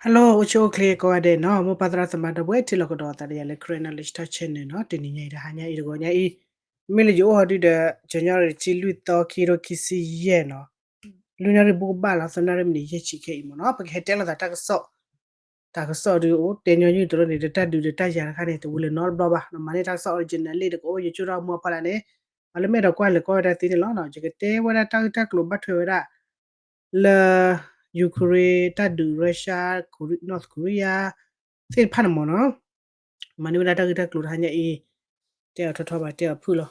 Hello အိၣ်ဆူၣ်အိၣ်ချ့ကိးဂၤဒဲးနီၤ, မိၢ်ပၢ်သရၣ်သမါဒီပုၢ်ဝဲၢ် ထံၣ်လိာ်ကဒီးသးဒီးယၤလၢ Karen Knowledge Talk Channel နီၤ, တနံၤညါအံၤ တဟါညါအံၤ တဂီၤညါအံၤ, မ့ၢ်လၢယအိၣ်ဟီဒုဒီး January တဆံလွံၢ်သီ ခံကထိခံဆံယဲၢ်နီၤ, လွံၢ်နၣ်ရံၣ်ဘူၣ်ကဘၣ်လီၤ သၢနၣ်ရံၣ်မံးနံးယဲၢ်ဆံခဲအံၤမ့ၢ်နီၤ, ပကဟဲတဲလိာ်သးတၢ်ကစီၣ်, တၢ်ကစီၣ်ဒုအိၣ်တဲညီနုၢ်တရၢန့ၣ် တၢ်ဒုးဒီးတၢ်ယၤတခါန့ၣ် တဝံၤလၢၤနီတဘျီဘၣ်, မၤန့ၢ်တၢ်ကစီၣ် original လံ တကအိၣ် YouTube ဒီးမူအဖီလာ်န့ၣ်, အလၢမ့ၢ်အဲၣ်ဒိးကွၢ်လဲၤကွၢ်ဝဲဒၣ်သ့န့ၣ်လီၤ, ယကတဲဝဲဒၣ်တၢ်ဂ့ၢ်တၢ်ကျိၤဘၣ်ထွဲဝဲဒၣ် လၢ Ukraine တၢ်ဒုး Russia North Korea သ့ၣ်တဖၣ်န့ၣ်မ့ၢ်နီၤ, မၤန့ၢ်ဝဲဒၣ်တၢ်ဂ့ၢ်တၢ်ကျိၤတဟါညါအံၤ, တဲအီၤထီထီဘၣ် တဲအီၤဖုၣ်လီၤ,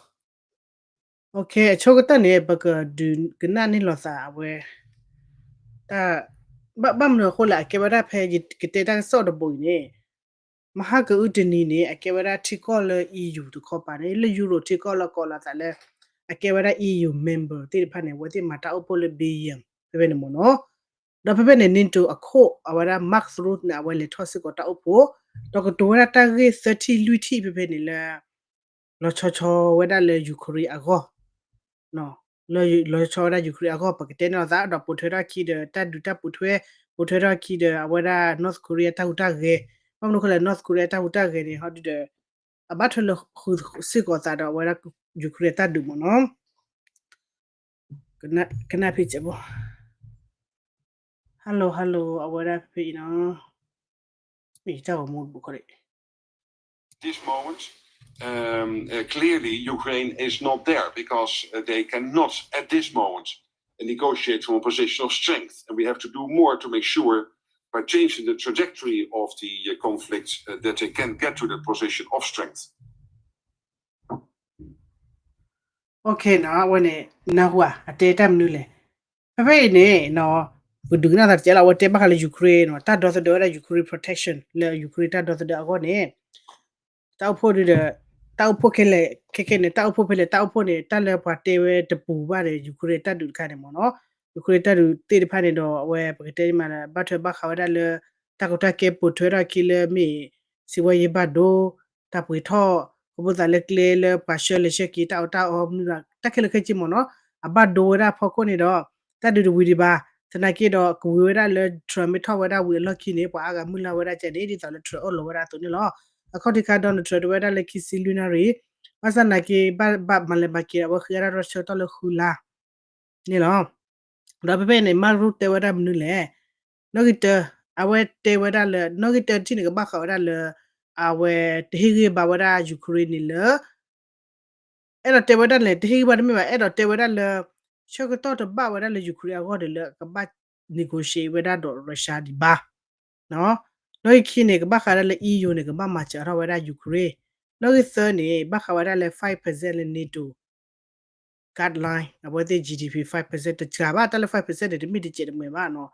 အဆိကတၢၢ်န့ၣ် ပကဒုးကနၣ်န့ၢ်လိာ်သးအဝဲ ဘၣ်မနုၤအဃိလဲၣ် အကဲဝဲဒၣ်ဖဲယကတဲတၢ်ကစီၣ်တဘိအံၤန့ၣ်, မဟါကအုတနံၤန့ၣ် အကဲဝဲဒၣ်ထံကီၢ်လၢ EU တခီပၤန့ၣ် လၢ Europe ထံကီၢ်လၢကိးလီၤသးလၢ အကဲဝဲဒၣ် EU member သ့ၣ်တဖၣ်န့ၣ် အဝဲသ့ၣ်မၤတၢ်အိၣ်ဖှိၣ်လၢ Belgium ဖဲဖဲန့ၣ်မ့ၢ်နီၤ, ဒီးဖဲဖဲန့ၣ် NATO အခိၣ် အဝဲဒၣ် Mark Rutte န့ၣ် အဝဲလဲၤထီၣ်စ့ၢ်ကီးတၢ်အိၣ်ဖှိၣ်, ဒီးကတိၤဝဲဒၣ်တၢ်ဂ့ၢ်သၢထံၣ်လွံၢ်ထံၣ်ဖဲဖဲန့ၣ်လၢ လီၤဆီဆီဝဲဒၣ်လၢ Ukraine အဂီၢ် လၢလီၤဆီဝဲဒၣ် Ukraine အဂီၢ် ပကတဲန့ၢ်လိာ်သး ဒီးပိာ်ထွဲထီၣ်ခံဒီး တၢ်ဒုးတၢ်ပိာ်ထွဲ, ပိာ်ထွဲထီၣ်ခံဒီး အဝဲဒၣ် North Korea တၢ်ဟူးတၢ်ဂဲၤ, ဘၣ်မနုၤအဃိလဲၣ် North Korea တၢ်ဟူးတၢ်ဂဲၤန့ၣ် ဟီဒုဒီး အဘၣ်ထွဲလၢဃုာ်စ့ၢ်ကီးသးဒီးအဝဲဒၣ် Ukraine တၢ်ဒုးမ့ၢ်နီၤ, ကနၣ်ဖဲစဲးဖိ Hello Hello အဝဲဒၣ်ဖဲဖဲအံၤနီၤ, တၢ်ဂီၤမူတဘိခီဒံး this moment, um, uh, clearly Ukraine is not there because uh, they cannot at this moment uh, negotiate from a position of strength. And we have to do more to make sure by changing the trajectory of the uh, conflict uh, that they can get to the position of strength. Okay နီၤ, အဝဲန့ၣ် နၢ်ဟူဧါ အတဲတၢ်မနုၤလဲၣ်. ဖဲဖဲအံၤန့ၣ် ပဒုးကနၣ်သးတကဲလီၤ, အဝဲတဲဘၣ်ဃးလၢ Ukraine နီၤ, တၢ်ဒီသဒၢဝဲဒၣ် Ukraine protection လၢ Ukraine တၢ်ဒီသဒၢအဂီၢ်န့ၣ်, တၢ်အိၣ်ဖှိၣ်ဒုဒီး တၢ်အိၣ်ဖှိၣ်ခဲလၢာ်, ခဲခဲန့ၣ် တၢ်အိၣ်ဖှိၣ်ဖဲလဲၣ်, တၢ်အိၣ်ဖှိၣ်န့ၣ် တၢ်လၢပှၤတဲဝဲတပူၤဘၣ်န့ၣ် Ukraine တၢ်ဒုးတခါန့ၣ်မ့ၢ်နီၤ, Ukraine တၢ်ဒုးသ့ၣ်တဖၣ်န့ၣ်ဒီး အဝဲပကတဲမး ဘၣ်ထွဲဘၣ်ဃးဝဲဒၣ်လၢ တၢ်ကီတၢ်ခဲပိာ်ထွဲထီၣ်ခံလၢမ့ၢ် စံးဝဲယဘၣ်ဒိ တၢ်ပှ့ၤထီၣ် ကဘိသးလၢကျဲလၢပှၤဆှၢလဲၤဆှၢက့ၤ တၢ်အီၣ်တၢ်အီမနုၤ တၢ်ခဲလၢာ်ခဲဆ့မ့ၢ်နီၤ, အဘၣ်ဒိဝဲဒၣ်ဖီခိၣ်န့ၣ်ဒီး တၢ်ဒုးတဝံၤဒံးဘၣ်, သနာ်က့ဒီး ကဝံၤဝဲဒၣ်လၢ Trump မ့ၢ်ထီၣ်ဝဲဒၣ်ဝံၤအလီၢ်ခံန့ၣ် ပှၤအါဂၤမုၢ်လၢ်ဝဲဒၣ်ကဲန့ၣ် ဒ်သိးလၢ Trump အၢၣ်လီၤဝဲဒၣ်အသိးန့ၣ်လီၤ. အခီၣ်ထံးခါ Donald Trump တဲဝဲဒၣ်လၢခံဆံလွံၢ်နၣ်ရံၣ်, ဘၣ်ဆၣ်သနာ်က့ ဘၣ်မၤလဲၤမၤက့ၤဒီး အဝဲဃ့အါထီၣ်ဆၢကတီၢ်လၢဃုလါ န့ၣ်လီၤ. ဒီးဖဲဖဲန့ၣ် Mark Rutte တဲဝဲဒၣ်မနုၤလဲၣ်, နီၣ်ဂံၢ်တၢ, အဝဲတဲဝဲဒၣ်လၢ နီၣ်ဂံၢ်တၢတထံၣ်န့ၣ် ကဘၣ်ဃးဝဲဒၣ်လၢ အဝဲတဟ့ၣ်ဂံၢ်ဘါဝဲဒၣ် Ukraine န့ၣ်လၢ အဲၣ်ဒိးတဲဝဲဒၣ်လဲၣ် တဟ့ၣ်ဂံၢ်ဘါတမ့ၢ်ဘၣ် အဲၣ်ဒိးတဲဝဲဒၣ်လၢ ဆၢကတီၢ်တဘၣ်ဝဲဒၣ်လၢ Ukraine အဂီၢ်ဒီးလၢကဘၣ် negotiate ဝဲဒၣ်ဒီး Russia ဒံးဘၣ် နီၣ်ဂံၢ်ခံန့ၣ် ကဘၣ်ဃးဒၣ်လၢ EU န့ၣ် ကဘၣ်မၤစၢၤထီၣ်ဝဲဒၣ် Ukraine, နီၣ်ဂံၢ်သၢန့ၣ် ဘၣ်ဃးဝဲဒၣ်လၢ five percent လၢ NATO guideline အဝဲသ့ၣ် GDP five percent တစှၤဘၣ် တၢ်လၢ five percent န့ၣ် တမ့ၢ်တစဲးတမှဲၤဘၣ်နီၤ,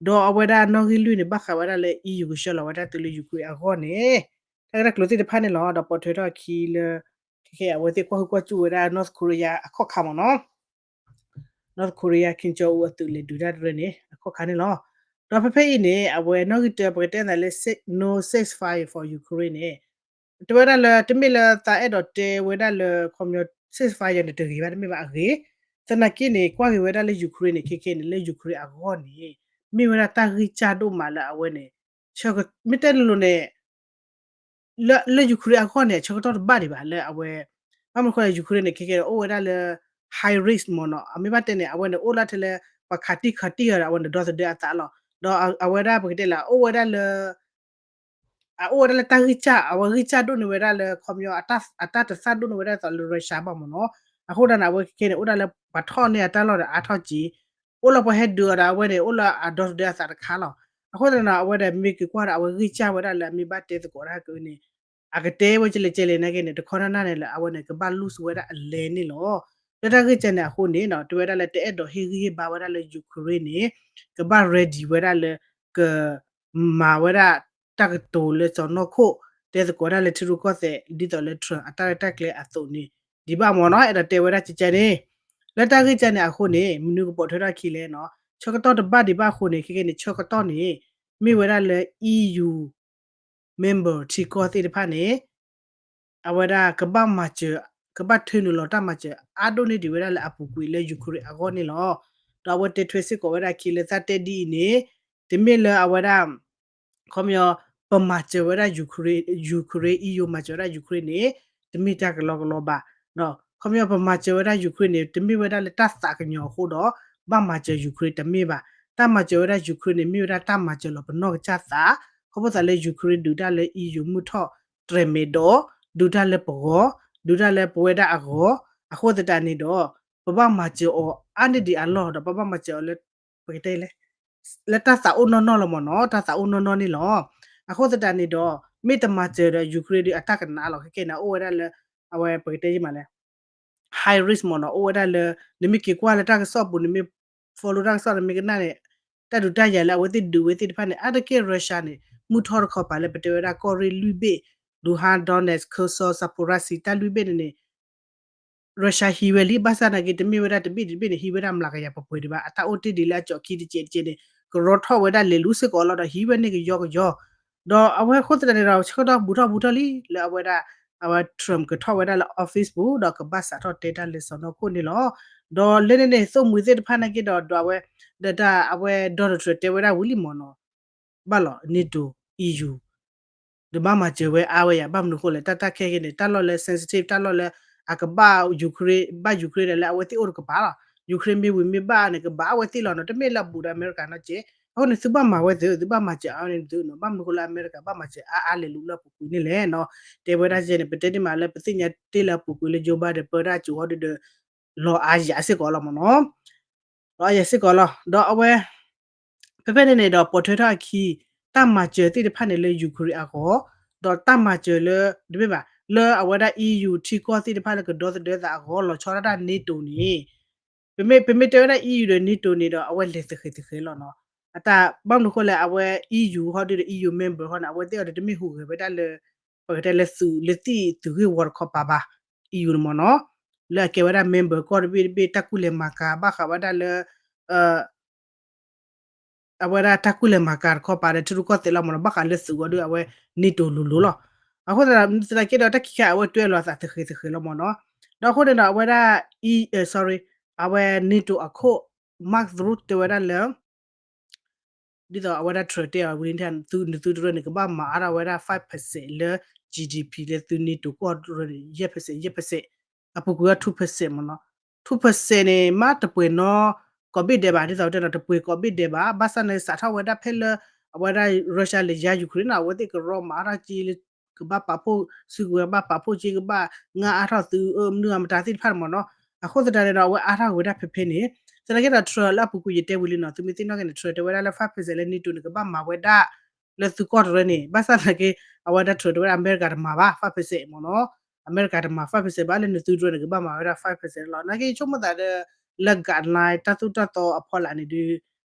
ဒီးအဝဲဒၣ်နီၣ်ဂံၢ်လွံၢ်န့ၣ် ဘၣ်ဃးဝဲဒၣ်လၢ EU ကဆှၢလီၤဝဲဒၣ်သုးလၢ Ukraine အဂီၢ်န့ၣ် တၢ်ဂ့ၢ်တၢ်ကျိၤသ့ၣ်တဖၣ်န့ၣ်လီၤ. ဒီးပိာ်ထွဲထီၣ်အခံလၢ ခဲခဲအဝဲသ့ၣ်ကွၢ်ဟုၣ်ကွၢ်စူၣ်ဝဲဒၣ် North Korea အခီၣ်ခါမ့ၢ်နီၤ North Korea Kim Jong Un အသုးလဲၤဒုးတၢ်တရၢန့ၣ် အခီၣ်ခါန့ၣ်လီၤ. ဒီးဖဲဖဲအံၤန့ၣ် အဝဲနီၣ်ဂံၢ်တၢ ပကတဲသးလၢ no ceasefire for Ukraine န့ၣ် တဲဝဲဒၣ်လၢ တမ့ၢ်လၢသးအဲၣ်ဒိးတဲဝဲဒၣ်လၢ ခီပညီ ceasefire န့ၣ် တဂ့ၤဘၣ် တမ့ၢ်ဘၣ်အဂ့ၤ, သနာ်က့န့ၣ် ကွၢ်က့ၤဝဲဒၣ်လၢ Ukraine န့ၣ် ခဲခဲန့ၣ် လၢ Ukraine အဂီၢ်န့ၣ် မ့ၢ်ဝဲဒၣ်တၢ်ဂံၢ်စၢ်ဒိၣ်မးလၢအဝဲန့ၣ် မ့ၢ်တဲလိၤလိၤန့ၣ် လၢ လၢ Ukraine အဂီၢ်န့ၣ် အဆၢကတီၢ်တဘၣ်ဒံးဘၣ်လၢအဝဲ ဘၣ်မနုၤဃိလဲၣ် Ukraine န့ၣ် ခဲကဲဒီး အိၣ်ဝဲဒၣ်လၢ high risk မ့ၢ်နီၤ, အမ့ၢ်ဘၣ်တဲန့ၣ် အဝဲန့ၣ် အိၣ်လၢထဲလၢ ပှၤခးတံၢ်ခးတံၢ်အီၤဒီး အဝဲန့ၣ် ဒီသဒၢအသးလီၤ. ဒီးအဝဲဒၣ်ပကတဲလၢ အိၣ်ဝဲဒၣ်လၢ အအိၣ်ဝဲဒၣ်လၢတၢ်ဂံၢ်စၢ် အဝဲဂံၢ်စၢ်ဒိၣ်န့ၢ်ဝဲဒၣ်လၢ ခီပညီ အတၢ်တသၣ်ဒိၣ်န့ၢ်ဝဲဒၣ်သိးလၢ Russia ဘၣ်မ့ၢ်နီၤ, အဃိသတးန့ၣ် အဝဲခဲကဲန့ၣ် အိၣ်ဒၣ်လၢပှၤထီၣ်န့ၢ်အတၢ်လီၢ်ဒီးအါထီၣ်က့ၤ အိၣ်လၢပှၤဟဲဒုးအီၤဒီး အဝဲန့ၣ် အိၣ်လၢအဒီသဒၢအသးတခါလီၤ. အဃိသတးန့ၣ် အဝဲဒၣ်မ့ၢ်က့ၤကွၢ်ဒီး အဝဲဂံၢ်စၢ်ဝဲဒၣ်လၢအမ့ၢ်ဘၣ်တဲသကိးတၢ်ကန့ၣ် အကတဲဝဲကလဲၤကလဲၤနာ်က့န့ၣ် တခီနၢ်နၢ်န့ၣ်လၢ အဝဲန့ၣ် ကဘၣ် lose ဝဲဒၣ်အလဲန့ၣ်လီၤ. လၢတၢ်ဂ့ၢ်ကန့ၣ်အဃိန့ၣ် တဲဝဲဒၣ်လၢတအဲၣ်ဒိးဟ့ၣ်ဂံၢ်ဟ့ၣ်ဘါဝဲဒၣ်လၢ Ukraine န့ၣ် ကဘၣ် ready ဝဲဒၣ်လၢ ကမၤဝဲဒၣ်တၢ်ကတိၤလၢစီၤနီၢ်ခိၣ် တဲသကိးတၢ်လၢထံရူၢ်ကီၢ်သဲး ဒ်သိးလၢ Trump အတၢ်ရဲၣ်တၢ်ကျဲၤအသိးန့ၣ် ဒံးဘၣ်မ့ၢ်နီၤ, အဲၣ်ဒိးတဲဝဲဒၣ်ကကန့ၣ် လၢတၢ်ဂ့ၢ်ကန့ၣ်အဃိန့ၣ် မနုၤကပိာ်ထွဲထီၣ်ခံလဲၣ်နီၤ, ဆၢကတီၢ်တဘၣ်ဒံးဘၣ်အဃိန့ၣ် ခဲကဲန့ၣ် ဆၢကတီၢ်န့ၣ် မ့ၢ်ဝဲဒၣ်လၢ EU member ထံကီၢ်သ့ၣ်တဖၣ်န့ၣ် အဝဲဒၣ်ကဘၣ်မၤစၢၤ ကဘၣ်ထၢနုာ်လီၤတၢ်မၤစၢၤအါဒိၣ်န့ၢ်ဒံးဝဲဒၣ်လၢအပူၤကွံာ်လၢ Ukraine အဂီၢ်န့ၣ်လီၤ. ဒီးအဝဲတဲထွဲစ့ၢ်ကီးဝဲဒၣ်ခံလၢသးတဲဒ်အံၤန့ၣ် တမ့ၢ်လၢအဝဲဒၣ် ခီပညီ ပမၤစၢၤဝဲဒၣ် Ukraine, Ukraine, EU မၤစၢၤဝဲဒၣ် Ukraine န့ၣ် တမ့ၢ်တၢ်ကလီကလီဘၣ်. ခီပညီ ပမၤစၢၤဝဲဒၣ် Ukraine န့ၣ် တမ့ၢ်ဝဲဒၣ်လၢတၢ်သးကညီၤအဃိဒီး ဘၣ်မၤစၢၤ Ukraine တမ့ၢ်ဘၣ်. တၢ်မၤစၢၤဝဲဒၣ် Ukraine န့ၣ် မ့ၢ်ဝဲဒၣ်တၢ်မၤစၢၤလီၤပနီၢ်ကစၢ်သး, ခီဖျိသးလၢ Ukraine ဒုးတၢ်လၢ EU မုၢ်ထီၣ်တြဲၤမဲာ်ဒီး ဒုးတၢ်လၢပဂီၢ်, ဒုးတၢ်လၢပဝဲဒၣ်အဂီၢ်, အဃိသတးန့ၣ်ဒီး ပဘၣ်မၤစၢၤအီၤအါန့ၢ်ဒံးအလီၢ်ဒီး ပဘၣ်မၤစၢၤအီၤလၢ ပကတဲလဲၣ် လၢတၢ်သးအိၣ်နီၢ်နီၢ်လီၤမ့ၢ်နီၤ, တၢ်သးအိၣ်နီၢ်နီၢ်န့ၣ်လီၤ. အဃိသတးန့ၣ်ဒီး မ့ၢ်တမၤစၢၤဒီး Ukraine ဒုးအတၢ်ကနးလီၤ. ခဲကဲန့ၣ် အိၣ်ဝဲဒၣ်လၢ အဝဲပကတဲယမးလဲၣ် high risk မ့ၢ်နီၤ, အိၣ်ဝဲဒၣ်လၢ နမ့ၢ်က့ၤကွၢ်လၢတၢ်ကစီၣ်ပူၤ နမ့ၢ် follow တၢ်ကစီၣ် နမ့ၢ်ကနၣ်န့ၣ် တၢ်ဒုးတၢ်ယၤလၢအဝဲသ့ၣ်ဒုးဝဲသ့ၣ်တဖၣ်န့ၣ် အါတက့ၢ် Russia န့ၣ် မုၢ်ထီၣ်တခီပၤလၢပတဲဝဲဒၣ်ကီၢ်ရ့ၣ်လွံၢ်ဘ့ၣ်, Luhansk, Donetsk, Kherson, Zaporizhzhia တၢ်လွံၢ်ဘ့ၣ်န့ၣ်န့ၣ် Russia ဟံးဝဲလံ, ဘၣ်ဆၣ်သနာ်က့ တမ့ၢ်ဝဲဒၣ်တဘ့ၣ်တဘ့ၣ်န့ၣ် ဟံးဝဲဒၣ်မျးကယၤပှဲၤပှဲၤဒံးဘၣ်, အတၢ်အိၣ်တ့ၢ်ဒံးလၢအကၠီၣ်ခံတစဲးတစဲးန့ၣ် ကရီထီၣ်ဝဲဒၣ်လဲၤလူၤစ့ၢ်ကီးလီၤဒီး ဟံးဝဲန့ၢ်ကယီကယီ ဒီးအဝဲအဃိသတးန့ၣ်ဒီး ဆၢကတီၢ်ဘူးထီၣ်ဘူးထီၣ်လံ လၢအဝဲဒၣ် အဝဲ Trump ကထီၣ်ဝဲဒၣ်လၢ office ပူၤ ဒီးကဘၣ်စးထီၣ်တဲတၢ်လၢစီၢ်နီၤခိၣ်န့ၣ်လီၤ. ဒီးလၢန့ၣ်န့ၣ် သိၣ်မှံၤသ့ၣ်တဖၣ်နာ်က့ဒီး ဒီးအဝဲ ဒီးတၢ်အဝဲ Donald Trump တဲဝဲဒၣ်ဝံၤလံမ့ၢ်နီၤ, ဘၣ်လီၤ NATO EU ဒီးဘၣ်မၤစၢၤဝဲအါဝဲယၤ ဘၣ်မနုၤဃိလဲၣ် တၢ်တၢ်ခဲကဲန့ၣ် တၢ်လီၢ်လၢ sensitive တၢ်လီၢ်လၢ အကဘၣ် Ukraine ဘၣ် Ukraine ဒီးလၢအဝဲသ့ၣ်အိၣ်တကပၤလီၤ. Ukraine မ့ၢ်ဝံၤမ့ၢ်ဘၣ်န့ၣ် ကဘၣ်အဝဲသ့ၣ်လီၤနီၤ, တမ့ၢ်လၢအဘူးဒီးအမဲရကၤနီတစဲး. အဃိန့ၣ် သုဘၣ်မၤဝဲသု, သုဘၣ်မၤစၢၤအါန့ၣ်သုနီၤ, ဘၣ်မနုၤဃိလၢအမဲရကၤဘၣ်မၤစၢၤအါအါလဲၤလူၤလၢအပူၤကွံာ်န့ၣ်လဲၣ်နီၤ. တဲဝဲဒၣ်ကဲန့ၣ် ပတဲဒ်မးလၢပသ့ၣ်ညါတ့ၢ်လၢအပူၤကွံာ်လၢ Joe Biden ပၢတၢ်စူၤဟီဒုဒီး လီၤအါယၤစ့ၢ်ကီးလီၤမ့ၢ်နီၤ. လီၤအါယၤစ့ၢ်ကီးလီၤ. ဒီးအဝဲ ဖဲဖဲန့ၣ်န့ၣ်ဒီး ပိာ်ထွဲထီၣ်အခံ တၢ်မၤစၢၤသ့ၣ်တဖၣ်န့ၣ်လၢ Ukraine အဂီၢ်, ဒီးတၢ်မၤစၢၤလၢ တမ့ၢ်ဘၣ် လၢအဝဲဒၣ် EU ထံကီၢ်သ့ၣ်တဖၣ်လၢကဒီသဒၢသးအဂီၢ် လီၤဆီဒၣ်တၢ် NATO န့ၣ် ပမ့ၢ် ပမ့ၢ်တဲဝဲဒၣ် EU ဒီး NATO န့ၣ်ဒီး အဝဲလဲၤသဃဲၤသဃဲၤလီၤနီၤ. အတၢ် ဘၣ်မနုၤဃိလဲၣ် အဝဲ EU ဟီဒုဒီး EU member ဟီန့ၣ် အဝဲသ့ၣ်အီၤဒီးတမ့ၢ်ဟူးဂဲၤဝဲဒၣ်လၢ ပကတဲလၢသုးလၢသံၣ်သုးဂ့ၢ်ဝီတခီပၤဘၣ် EU န့ၣ်မ့ၢ်နီၤ. လၢအကဲဝဲဒၣ် member ကီၢ်တဘ့ၣ်တဘ့ၣ် တၢ်ကူၣ်လဲၤမၤကၤ ဘၣ်ဃးဝဲဒၣ်လၢ အဝဲဒၣ်တၢ်ကူၣ်လဲၤမၤကၤတခီပၤဒီး ထံရူၢ်ကီၢ်သဲးလီၤမ့ၢ်နီၤ, ဘၣ်ဃးလၢသုးအီၤဒီး အဝဲ NATO လိၤလိၤလီၤ. အဃိသတး သနာ်က့ဒီး တၢ်ခံခါအဝဲတွဲလီၤအသးသဃဲၤသဃဲၤလီၤမ့ၢ်နီၤ. ဒီးအဃိန့ၣ်ဒီး အဝဲဒၣ် sorry အဝဲ NATO အခိၣ် Mark Rutte တဲဝဲဒၣ်လၢ ဒ်သိးအဝဲဒၣ် Trump တဲအီၤဝံၤန့ၣ် နသုတရၢန့ၣ် ကဘၣ်မၤအါထီၣ်ဝဲဒၣ် five percent လၢ GDP လၢသု NATO ကီၢ်တရၢန့ၣ် ယဲၢ် percent ယဲၢ် percent အပူၤကွံာ်အီၤ two percent မ့ၢ်နီၤ. two percent န့ၣ် မ့ၢ်တပှဲၤနီၤ ကိးဘ့ၣ်ဒဲးဘၣ်, ဒ်သိးတဲနီၤ တပှဲၤကိးဘ့ၣ်ဒဲးဘၣ်. ဘၣ်ဆၣ်န့ၣ် စးထီၣ်ဝဲဒၣ်ဖဲလၢ အဝဲဒၣ် Russia လဲၤယါ Ukraine နီၤ အဝဲသ့ၣ်ကရီမၤအါထီၣ်က့လၢ ကဘၣ်ပာ်ဖှိၣ် စုကဝဲၤဘၣ်ပာ်ဖှိၣ်က့ ကဘၣ်ငါအါထီၣ်သုး မနုၤအမတၤသ့ၣ်တဖၣ်န့ၣ်မ့ၢ်နီၤ. အဃိသတးန့ၣ်ဒီး အဝဲအါထီၣ်က့ၤဝဲဒၣ်ဖဲဖဲန့ၣ် သနာ်က့ဒီး Trump လၢအပူၤကွံာ်ယတဲဝံၤလံနီၤ, သုမ့ၢ်သ့ၣ်နီၣ်က့ၤန့ၣ် Trump တဲဝဲဒၣ်လၢ five percent လၢ NATO န့ၣ် ကဘၣ်မၤဝဲဒၣ် လၢသုကီၢ်တရၢန့ၣ်, ဘၣ်ဆၣ်သနာ်က့ အဝဲဒၣ် Trump တဲဝဲဒၣ် အမဲရကၤတမၤဘၣ် five percent မ့ၢ်နီၤ, အမဲရကၤတမၤ five percent ဘၣ် လၢနသုတရၢန့ၣ် ကဘၣ်မၤဝဲဒၣ် five percent လီၤ. သနာ်က့ ယဆိကမိၣ်သးဒီး လၢ guideline တၢ်သိၣ်တၢ်သီအဖီလာ်န့ၣ်ဒီး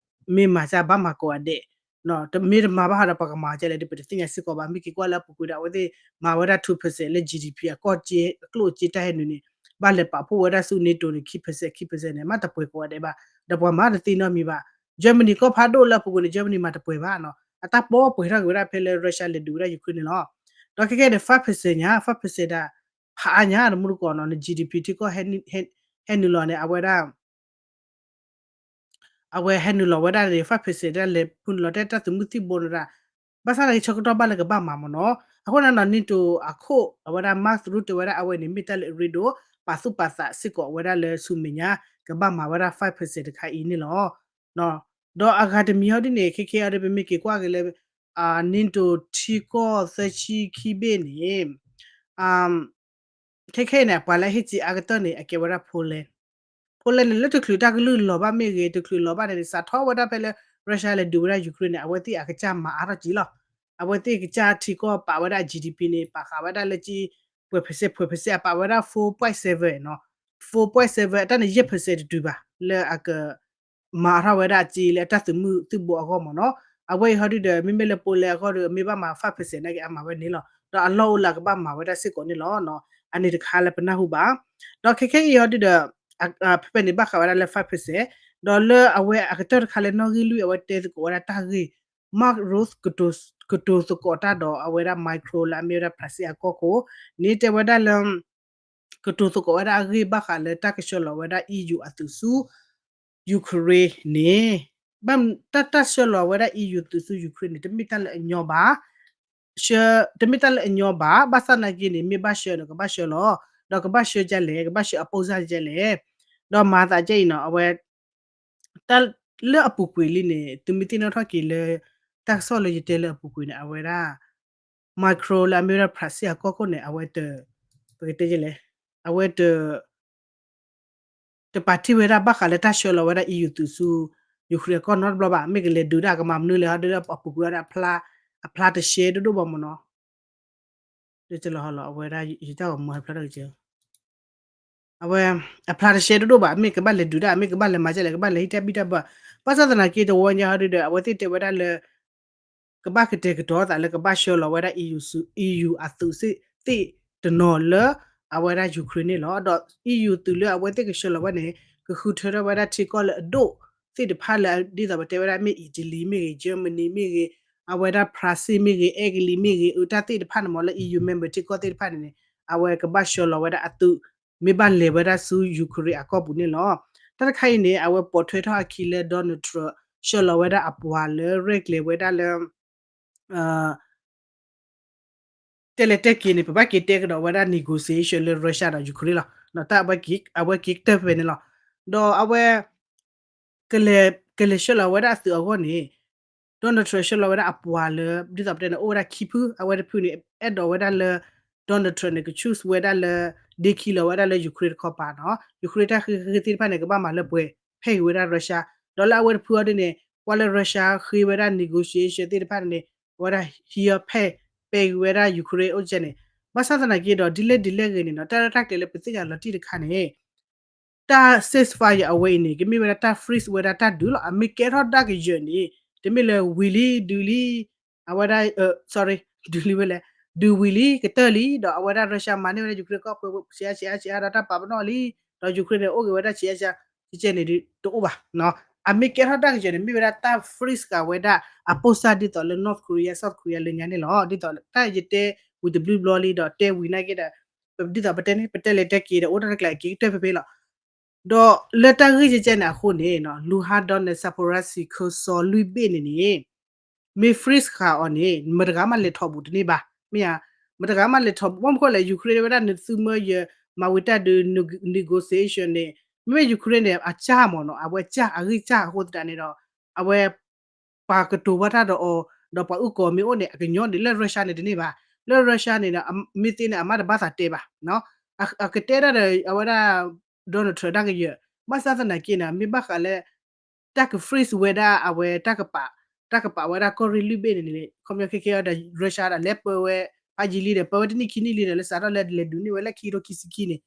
မ့ၢ်မၤစၢ်ဘၣ်မၤကိးဂၤဒဲး တမ့ၢ်တမၤဘၣ်ဃးဒီးပကမၤကဲလဲၣ်ဒီး ပတသ့ၣ်ညါစ့ၢ်ကီးဘၣ်. မ့ၢ်က့ၤကွၢ်လၢအပူၤကွံာ်ဒီး အဝဲသ့ၣ်မၤဝဲဒၣ် two percent လၢ GDP အကီၢ်စ့ အကျိၣ်အစ့တၢ်ဟဲနုာ်န့ၣ် ဘၣ်လဲၤပာ်ဖှိၣ်ဝဲဒၣ်ဆူ NATO န့ၣ် ခံ percent ခံ percent န့ၣ် မ့ၢ်တပှဲၤကိးဂၤဒဲးဘၣ်. ဒီးပှၤမၤတသ့နီတမံၤဘၣ်. Germany ကီၢ်ဖးဒိၣ်လၢအပူၤကွံာ်န့ၣ် Germany မၤတပှဲၤဘၣ်နီၤ. အတၢ်ပီပှဲၤထီၣ်က့ၤဝဲဒၣ်ဖဲလၢ Russia လဲၤဒုးဝဲဒၣ် Ukraine န့ၣ်လီၤ. ဒီးခဲကဲန့ၣ် five percent ညါ five percent ဒၣ် ဖးအါညါ တမူတကိးနီၤ န GDP ထံကီၢ် ဟဲနုာ်လီၤန့ၣ် အဝဲဒၣ် အဝဲဟဲနုာ်လီၤဝဲဒၣ်န့ၣ် five percent ဒၣ်လဲၤဖုနုာ်လီၤတဲတၢ်သုးမုၢ်သံၣ်ဘိန့ၣ်ဒၣ်, ဘၣ်ဆၣ်သနာ်က့ဆၢကတီၢ်ဘၣ်လၢကဘၣ်မၤမ့ၢ်နီၤ. အဃိန့ၣ်ဒီး NATO အခိၣ် အဝဲဒၣ် Mark Rutte တဲဝဲဒၣ်အဝဲန့ၣ် မ့ၢ်တၢ်လၢအရ့ဒိၣ် ပာ်သူၣ်ပာ်သးစ့ၢ်ကီးဝဲဒၣ်လၢဆူမဲာ်ညါ ကဘၣ်မၤဝဲဒၣ် five percent တခါအံၤန့ၣ်လီၤ. ဒီးအဂၤတမံၤဟီဒ်န့ၣ် ခဲခဲအံၤဒီး ပမ့ၢ်က့ၤကွၢ်က့ၤလၢ NATO ထံကီၢ်သၢဆံခံဘ့ၣ်န့ၣ် ခဲခဲအံၤန့ၣ် ပှၤလၢအဟ့ၣ်စ့အါကတၢၢ်န့ၣ် အကဲဝဲဒၣ် Poland. Poland န့ၣ် လၢတချုးတၢ်ကလုၢ်လီၤဘၣ်မ့ၢ်ဂ့ၤ တချုးလီၤဘၣ်န့ၣ် စးထီၣ်ဝဲဒၣ်ဖဲလၢ Russia လဲၤဒုးဝဲဒၣ် Ukraine န့ၣ် အဝဲသ့ၣ်အကစၢ်မၤအါထီၣ်က့ၤလီၤ. အဝဲသ့ၣ်ကစၢ်ထံကီၢ်ပာ်ဝဲဒၣ် GDP န့ၣ် ပာ်ဃာ်ဝဲဒၣ်လၢက့ ပှဲၤ percent ပှဲၤ percent အပာ်ဝဲဒၣ် four point seven နီၤ, four point seven အတၢ်န့ၣ် ယဲၢ် percent တတုၤဘၣ် လၢအက မၤအါထီၣ်ဝဲဒၣ်အစ့လၢအတၢ်သုးမုၢ်သံၣ်ဘိအဂီၢ်မ့ၢ်နီၤ. အဝဲအံၤဟီဒုဒီး မ့မ့ၢ်လၢ Poland အဂီၢ်ဒီး မ့ၢ်ဘၣ်မၤ five percent နာ်က့ အမၤဝဲန့ၣ်လီၤ. ဒီးအလီၢ်အိၣ်လၢအကဘၣ်မၤဝဲဒၣ်စ့ၢ်ကီးန့ၣ်လီၤ. အန့ၣ်တခါလၢပနၢ်ဟူဘၣ်. ဒီးခဲခဲအံၤဟီဒုဒီး ဖဲဖဲန့ၣ်ဘၣ်ဃးဝဲဒၣ်လၢ five percent ဒီးလၢအဝဲအကတၢၢ်တခါလၢနီၣ်ဂံၢ်လွံၢ်အဝဲတဲသကိးဝဲဒၣ်တၢ်ဂ့ၢ် Mark Rutte ကတိၤသကိးတၢ်ဒီးအဝဲဒၣ် Macron လၢအမ့ၢ်ဝဲဒၣ် France အကီၢ်ခိၣ်န့ၣ် တဲဝဲဒၣ်လၢ ကတိၤသကိးဝဲဒၣ်အဂ့ၢ်ဘၣ်ဃးလၢတၢ်ကဆှၢလီၤဝဲဒၣ် EU အသုးဆူ Ukraine န့ၣ် ဘၣ်တၢ် တၢ်ဆှၢလီၤဝဲဒၣ် E U သုးဆူ Ukraine န့ၣ် တမ့ၢ်တၢ်လၢအညီဘၣ်, တမ့ၢ်တၢ်လၢအညီဘၣ်, ဘၣ်ဆၣ်သနာ်က့န့ၣ် မ့ၢ်ဘၣ်ဆှၢဒီးကဘၣ်ဆှၢလီၤ, ဒီးကဘၣ်ဆှၢဒ်လဲၣ်, ကဘၣ်ဆှၢအပိၢ်စၢ်ဒ်လဲၣ်, ဒီးမၤသးဒ်အံၤနီၤ, အဝဲ တၢ်လၢအပူၤကွံာ်လံန့ၣ် သုမ့ၢ်သ့ၣ်နီၣ်ထီၣ်က့ၤလၢ တၢ်ကစီၣ်လၢယတဲလၢအပူၤကွံာ်န့ၣ် အဝဲဒၣ် Macron လၢအမ့ၢ်ဝဲဒၣ် France အကီၢ်ခိၣ်န့ၣ် အဝဲတ ပကတဲလဲၣ်, အဝဲတ တပာ်တ့ၢ်ဝဲဒၣ်ဘၣ်ဃးလၢတၢ်ဆှၢလီၤဝဲဒၣ် E U သုးဆူ Ukraine အကီၢ်နီတဘျီဘၣ်, မ့ၢ်ကလဲၤဒုးဒၣ်ကမၤမနုၤလဲၣ် ဟီဒ်လၢအပူၤကွံာ်ဝဲဒၣ် အဖျါတရှဲဒိၣ်ဒိၣ်ဘၣ်မ့ၢ်နီၤ, ဒ်လီၤဟီလီၤ အဝဲဒၣ်ယတၢ်ဂီၤမူဟဲဖျါထီၣ်က့ၤ အဝဲ အဖျါတရှဲဒိၣ်ဒိၣ်ဘၣ်, မ့ၢ်ကဘၣ်လဲၤဒုးဒၣ်, မ့ၢ်ကဘၣ်လဲၤမၤဒ်လဲၣ်, ကဘၣ်လဲၤဟံးတၢ်ဘံၣ်တၢ်ဘၢ, ဘၣ်ဆၣ်သနာ်က့တဝီညါဟီဒ်ဒီး အဝဲသ့ၣ်တဲဝဲဒၣ်လၢ ကဘၣ်ကတဲာ်ကတီၤသးလၢကဘၣ်ဆှၢလီၤဝဲဒၣ် E U သုး E U အသုးသ့ၣ်တနီၤလၢ အဝဲဒၣ် Ukraine န့ၣ်လီၤ. ဒီး E U သုးလၢအဝဲသ့ၣ်ကဆှၢလီၤဝဲန့ၣ် ကဃုထၢထီၣ်ဝဲဒၣ်ထံကီၢ်လၢအဒိၣ်သ့ၣ်တဖၣ်လၢဒ်သိးပတဲဝဲဒၣ်မ့ၢ် Italy မ့ၢ်ဂ့ၤ, Germany မ့ၢ်ဂ့ၤ, အဝဲဒၣ် France မ့ၢ်ဂ့ၤ, အဲကလံးမ့ၢ်ဂ့ၤ, အတၢ်သ့ၣ်တဖၣ်န့ၣ်မ့ၢ်လၢ E U member ထံကီၢ်သ့ၣ်တဖၣ်န့ၣ်န့ၣ် အဝဲကဘၣ်ဆှၢလီၤဝဲဒၣ်အသုး မ့ၢ်ဘၣ်လဲၤဝဲဒၣ်ဆူ Ukraine အကီၢ်ပူၤန့ၣ်လီၤ. တၢ်တခါအံၤန့ၣ် အဝဲပိာ်ထွဲထီၣ်အခံလၢ Donald Trump ဆှၢလီၤဝဲဒၣ်အပှၤလၢရဲၣ်ကျဲၤဝဲဒၣ်လၢ တဲလဲၤတဲက့ၤန့ၣ် ပဘၣ်က့ၤတဲကဒီးဝဲဒၣ် negotiation လၢ Russia ဒီး Ukraine လီၤ. တၢ်အဝဲက့ၤကတၢၢ်ဖဲန့ၣ်လီၤ. ဒီးအဝဲ ကလဲၤဆှၢလီၤဝဲဒၣ်အသုးအဂီၢ်န့ၣ် Donald Trump ဆှၢလီၤဝဲဒၣ်အပှၤလၢ ဒ်သိးပတဲန့ၣ် အိၣ်ဝဲဒၣ်ခံဖု, အဝဲတဖုန့ၣ် အဲၣ်ဒိးဝဲဒၣ်လၢ Donald Trump န့ၣ် က choose ဝဲဒၣ်လၢ ဒ့ခံလီၤဝဲဒၣ်လၢ Ukraine တခီပၤနီၤ, Ukraine တၢ်ဃ့ဃ့သ့ၣ်တဖၣ်န့ၣ် ကဘၣ်မၤလၢပှဲၤ ဖဲအံၤဝဲဒၣ် Russia, ဒီးလၢအဝဲတဖုအီၤဒ်န့ၣ် ကွၢ်လၢ Russia ဃ့ဝဲဒၣ် negotiation သ့ၣ်တဖၣ်န့ၣ် အဝဲဒၣ်ဟံးအီၤဖဲ ပဲဂ့ၤဝဲဒၣ် Ukraine အိၣ်ကဲန့ၣ်, ဘၣ်ဆၣ်သနာ်က့ဒီး ဒ်လဲၣ်ဒ်လဲၣ်ဂ့ၤန့ၣ်နီၤ, တၢ်ရဲၣ်တၢ်ကျဲၤလၢပသ့ၣ်ညါလီၤတံၢ်တခါန့ၣ် တၢ် ceasefire အဝဲအံၤန့ၣ် ကမ့ၢ်ဝဲဒၣ်တၢ် freeze ဝဲဒၣ်တၢ်ဒုးလီၤ. အမ့ၢ်ကဲထီၣ်ဒၣ်ကယၢၤန့ၣ် တမ့ၢ်လၢဝံၤလံ ဒုးလံ အဝဲဒၣ် sorry ဒုးလံဝဲလဲၣ်, ဒုးဝံၤလံ ကတၢၢ်လံ ဒီးအဝဲဒၣ် Russia မၤန့ၢ်ဝဲဒၣ် Ukraine ကီၢ်ပူၤ ဆံးအါဆံးအါဆံးအါဒီး တၢ်ပာ်ပနီၣ်လံ ဒီး Ukraine န့ၣ် အိၣ်ဂ့ၤဝဲဒၣ်ဆံးအါဆံးအါ ကဲန့ၣ်ဒုးတအိၣ်ဘၣ်. အမ့ၢ်ကဲထီၣ်ဒၣ်ကယၢၤန့ၣ် မ့ၢ်ဝဲဒၣ်တၢ် freeze ဃာ်ဝဲဒၣ် အပိၢ်စၢ်ဒ်သိးလၢ North Korea South Korea လၢညါန့ၣ်လီၤ. ဒ်သိးတၢ်ယတဲဝံၤတဘျုးဘျီလံဒီး တဲဝံၤနာ်က့ဒီး ဒ်သိးပတဲန့ၣ် ပတဲလဲၤတဲက့ၤဒီး အိၣ်တၢ်တကျးက့ၤကတၢၢ်ဖဲဖဲလီၤ. ဒီးလၢတၢ်ဂ့ၢ်ကဲကဲန့ၣ်အဃိန့ၣ် Luhansk Donetsk Zaporizhzhia ခၢၣ်စီၤလွံၢ်ဘ့ၣ်န့ၣ်န့ၣ် မ့ၢ် freeze ဃာ်အီၤန့ၣ် မတဂၤမးလဲၤထီၣ်ဘူးတန့ၢ်ဘၣ်. မ့ၢ်ဧါ, မတဂၤမးလဲၤထီၣ်ဘူး ဘၣ်မနုၤဃိလဲၣ် Ukraine တဲဝဲဒၣ် နသုမၢယၤ မၤဝံၤတၢ်ဒုး negotiation န့ၣ် မ့မ့ၢ် Ukraine န့ၣ် အကၢ်မ့ၢ်နီၤ အဝဲကၢ် အဂံၢ်ကၢ်အဃိသတးန့ၣ်ဒီး အဝဲ ပှၤကတိၤဘၣ်တၢ်ဒီးအီၤ ဒီးပှၤအုၣ်ကီၤမ့ၢ်အိၣ်န့ၣ် အကညီန့ၣ် လၢ Russia န့ၣ်တန့ၢ်ဘၣ်. လၢ Russia န့ၣ် မ့ၢ်သ့န့ၣ် အမါတဘၣ်သးတဲဘၣ်. အကတဲဒၣ်ဒီး အဝဲဒၣ် Donald Trump ဒၣ်ကယၢၤ ဘၣ်ဆၣ်သနာ်က့န့ၣ် မ့ၢ်ဘၣ်ဃးလၢ တၢ်က freeze ဝဲဒၣ်အဝဲ တၢ်ကပာ် တၢ်ကပာ်ဝဲဒၣ်ကီၢ်ရ့ၣ်လွံၢ်ဘ့ၣ်န့ၣ်န့ၣ် ခီပညီခဲခဲအံၤဒီး Russia ဒီးလဲၤပၢဝဲ ဖးယံာ်လံဒီး ပၢဝဲတနံၣ်ခံနံၣ်လံဒီး လၢစးထီၣ်လၢလဲၤဒုးန့ၢ်ဝဲလၢခံကထိခံဆံခံန့ၣ်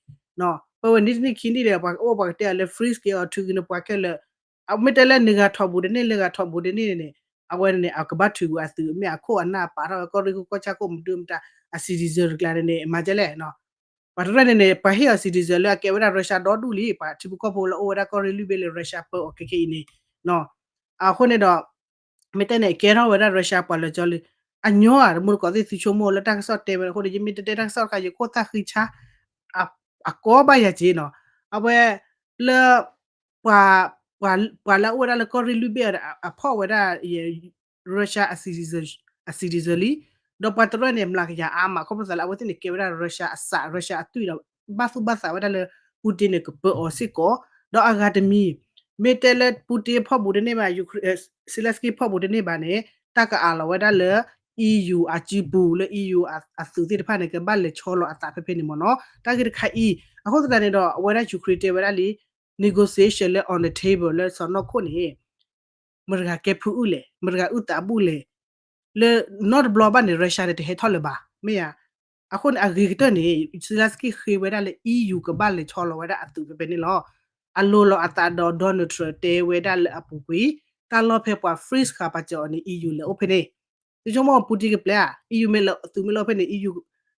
ပၢဝဲနံၣ်တနံၣ်ခံနံၣ်လံဒီး ပှၤအိၣ်ပှၤကတဲအီၤလၢ freeze က့ၤအီၤ ထုးက့ၤန့ၢ်ပှၤခဲလၢာ် မ့ၢ်တဲလၢနဂၤထီၣ်ဘူးတန့ၢ် လၢဂၤထီၣ်ဘူးတန့ၢ်န့ၣ် အဝဲန့ၣ် အကဘၣ်ထုးကွံာ်အသုး မ့ၢ်အခိၣ်အနၢ်ပာ်ထီၣ်ဝဲ ကီၢ်ရ့ၣ်ခိၣ်ကီၢ်ဆၣ်ခိၣ်မဒုမတၤ အ citizen တကျါန့ၣ်န့ၣ် မၤဒ်လဲၣ် ပှၤတရၢၢ်န့ၣ်န့ၣ် ပှၤဟ့ၣ်အီၤ citizen လၢအကဲဝဲဒၣ် Russia ဒီဒူၣ်လံ ပှၤထံဖိကီၢ်ဖိလၢအိၣ်ဝဲဒၣ်ကီၢ်ရ့ၣ်လွံၢ်ဘ့ၣ်လၢ Russia ပၢအီၤခဲခဲအံၤန့ၣ် အဃိန့ၣ်ဒီး မ့ၢ်တဲန့ၣ် ကဲထီၣ်ဝဲဒၣ် Russia ပှၤလၢကၠီလံ အညီဧါ တမူတကိးသ့ၣ်သုဆိကမိၣ်လၢတၢ်ကစီၣ်တဲဝဲအဃိန့ၣ် ယမ့ၢ်တတဲတၢ်ကစီၣ်တခါ ယခိၣ်သၣ်ဃံဆါ အကီဘၣ်ယၤက့နီၤ အဝဲ လၢ ပှၤ ပှၤလၢအအိၣ်ဝဲဒၣ်လၢကီၢ်ရ့ၣ်လွံၢ်ဘ့ၣ်အဖီၣ်ဝဲဒၣ် Russia အ citizen လံ ဒီးပှၤတရၢၢ်န့ၣ် မျးကယၤအါမး ခီဖျိသးလၢအဝဲသ့ၣ်န့ၣ် ကဲဝဲဒၣ် Russia အစး Russia အသွံၣ်ဒီး ဘၣ်သူၣ်ဘၣ်သးဝဲဒၣ်လၢ Putin န့ၣ် ကပၢအီၤစ့ၢ်ကီး ဒီးအဂၤတမံၤ မ့ၢ်တဲလၢ Putin ဖီၣ်ဘူးတန့ၢ်ဘၣ် Zelenskyy ဖီၣ်ဘူးတန့ၢ်ဘၣ်န့ၣ် တၢ်ကအးလီၤဝဲဒၣ်လၢ EU အစုပူၤလၢ EU အသုးသ့ၣ်တဖၣ်န့ၣ် ကဘၣ်လဲၤဆီလီၤအသးဖဲဖဲန့ၣ်မ့ၢ်နီၤ တၢ်ဂ့ၢ်တခါအံၤ အဃိသတးန့ၣ်ဒီး အဝဲဒၣ် Ukraine တဲဝဲဒၣ်လံ negotiation လၢ on the table လၢစီၤနီၢ်ခိၣ်န့ၣ် မတဂၤကဲဖုအုၣ်လဲၣ် မတဂၤအုၣ်သးဘူၣ်လဲၣ် လၢနီတဘျီဘၣ်န့ၣ် Russia န့ၣ် တဟဲထီၣ်လၢၤဘၣ် မ့ၢ်ဧါ အဃိန့ၣ် အဂ့ၤကတၢၢ်န့ၣ် Zelenskyy ဃ့ဝဲဒၣ်လၢ EU ကဘၣ်လဲၤဆီလီၤဝဲဒၣ်အသုးဖဲဖဲန့ၣ်လီၤ. အလိၤလီၤအသးဒီး Donald Trump တဲဝဲဒၣ်လၢအပူၤကွံာ် တၢ်လီၢ်ဖဲပှၤ freeze ဃာ်ပာ်စၢၤအီၤန့ၣ် EU လဲၤအိၣ်ဖဲန့ၣ် သုဆိကမိၣ် Putin ကပျဲဧါ EU မ့ၢ်လၢသုးမ့ၢ်လၢအိၣ်ဖဲန့ၣ် EU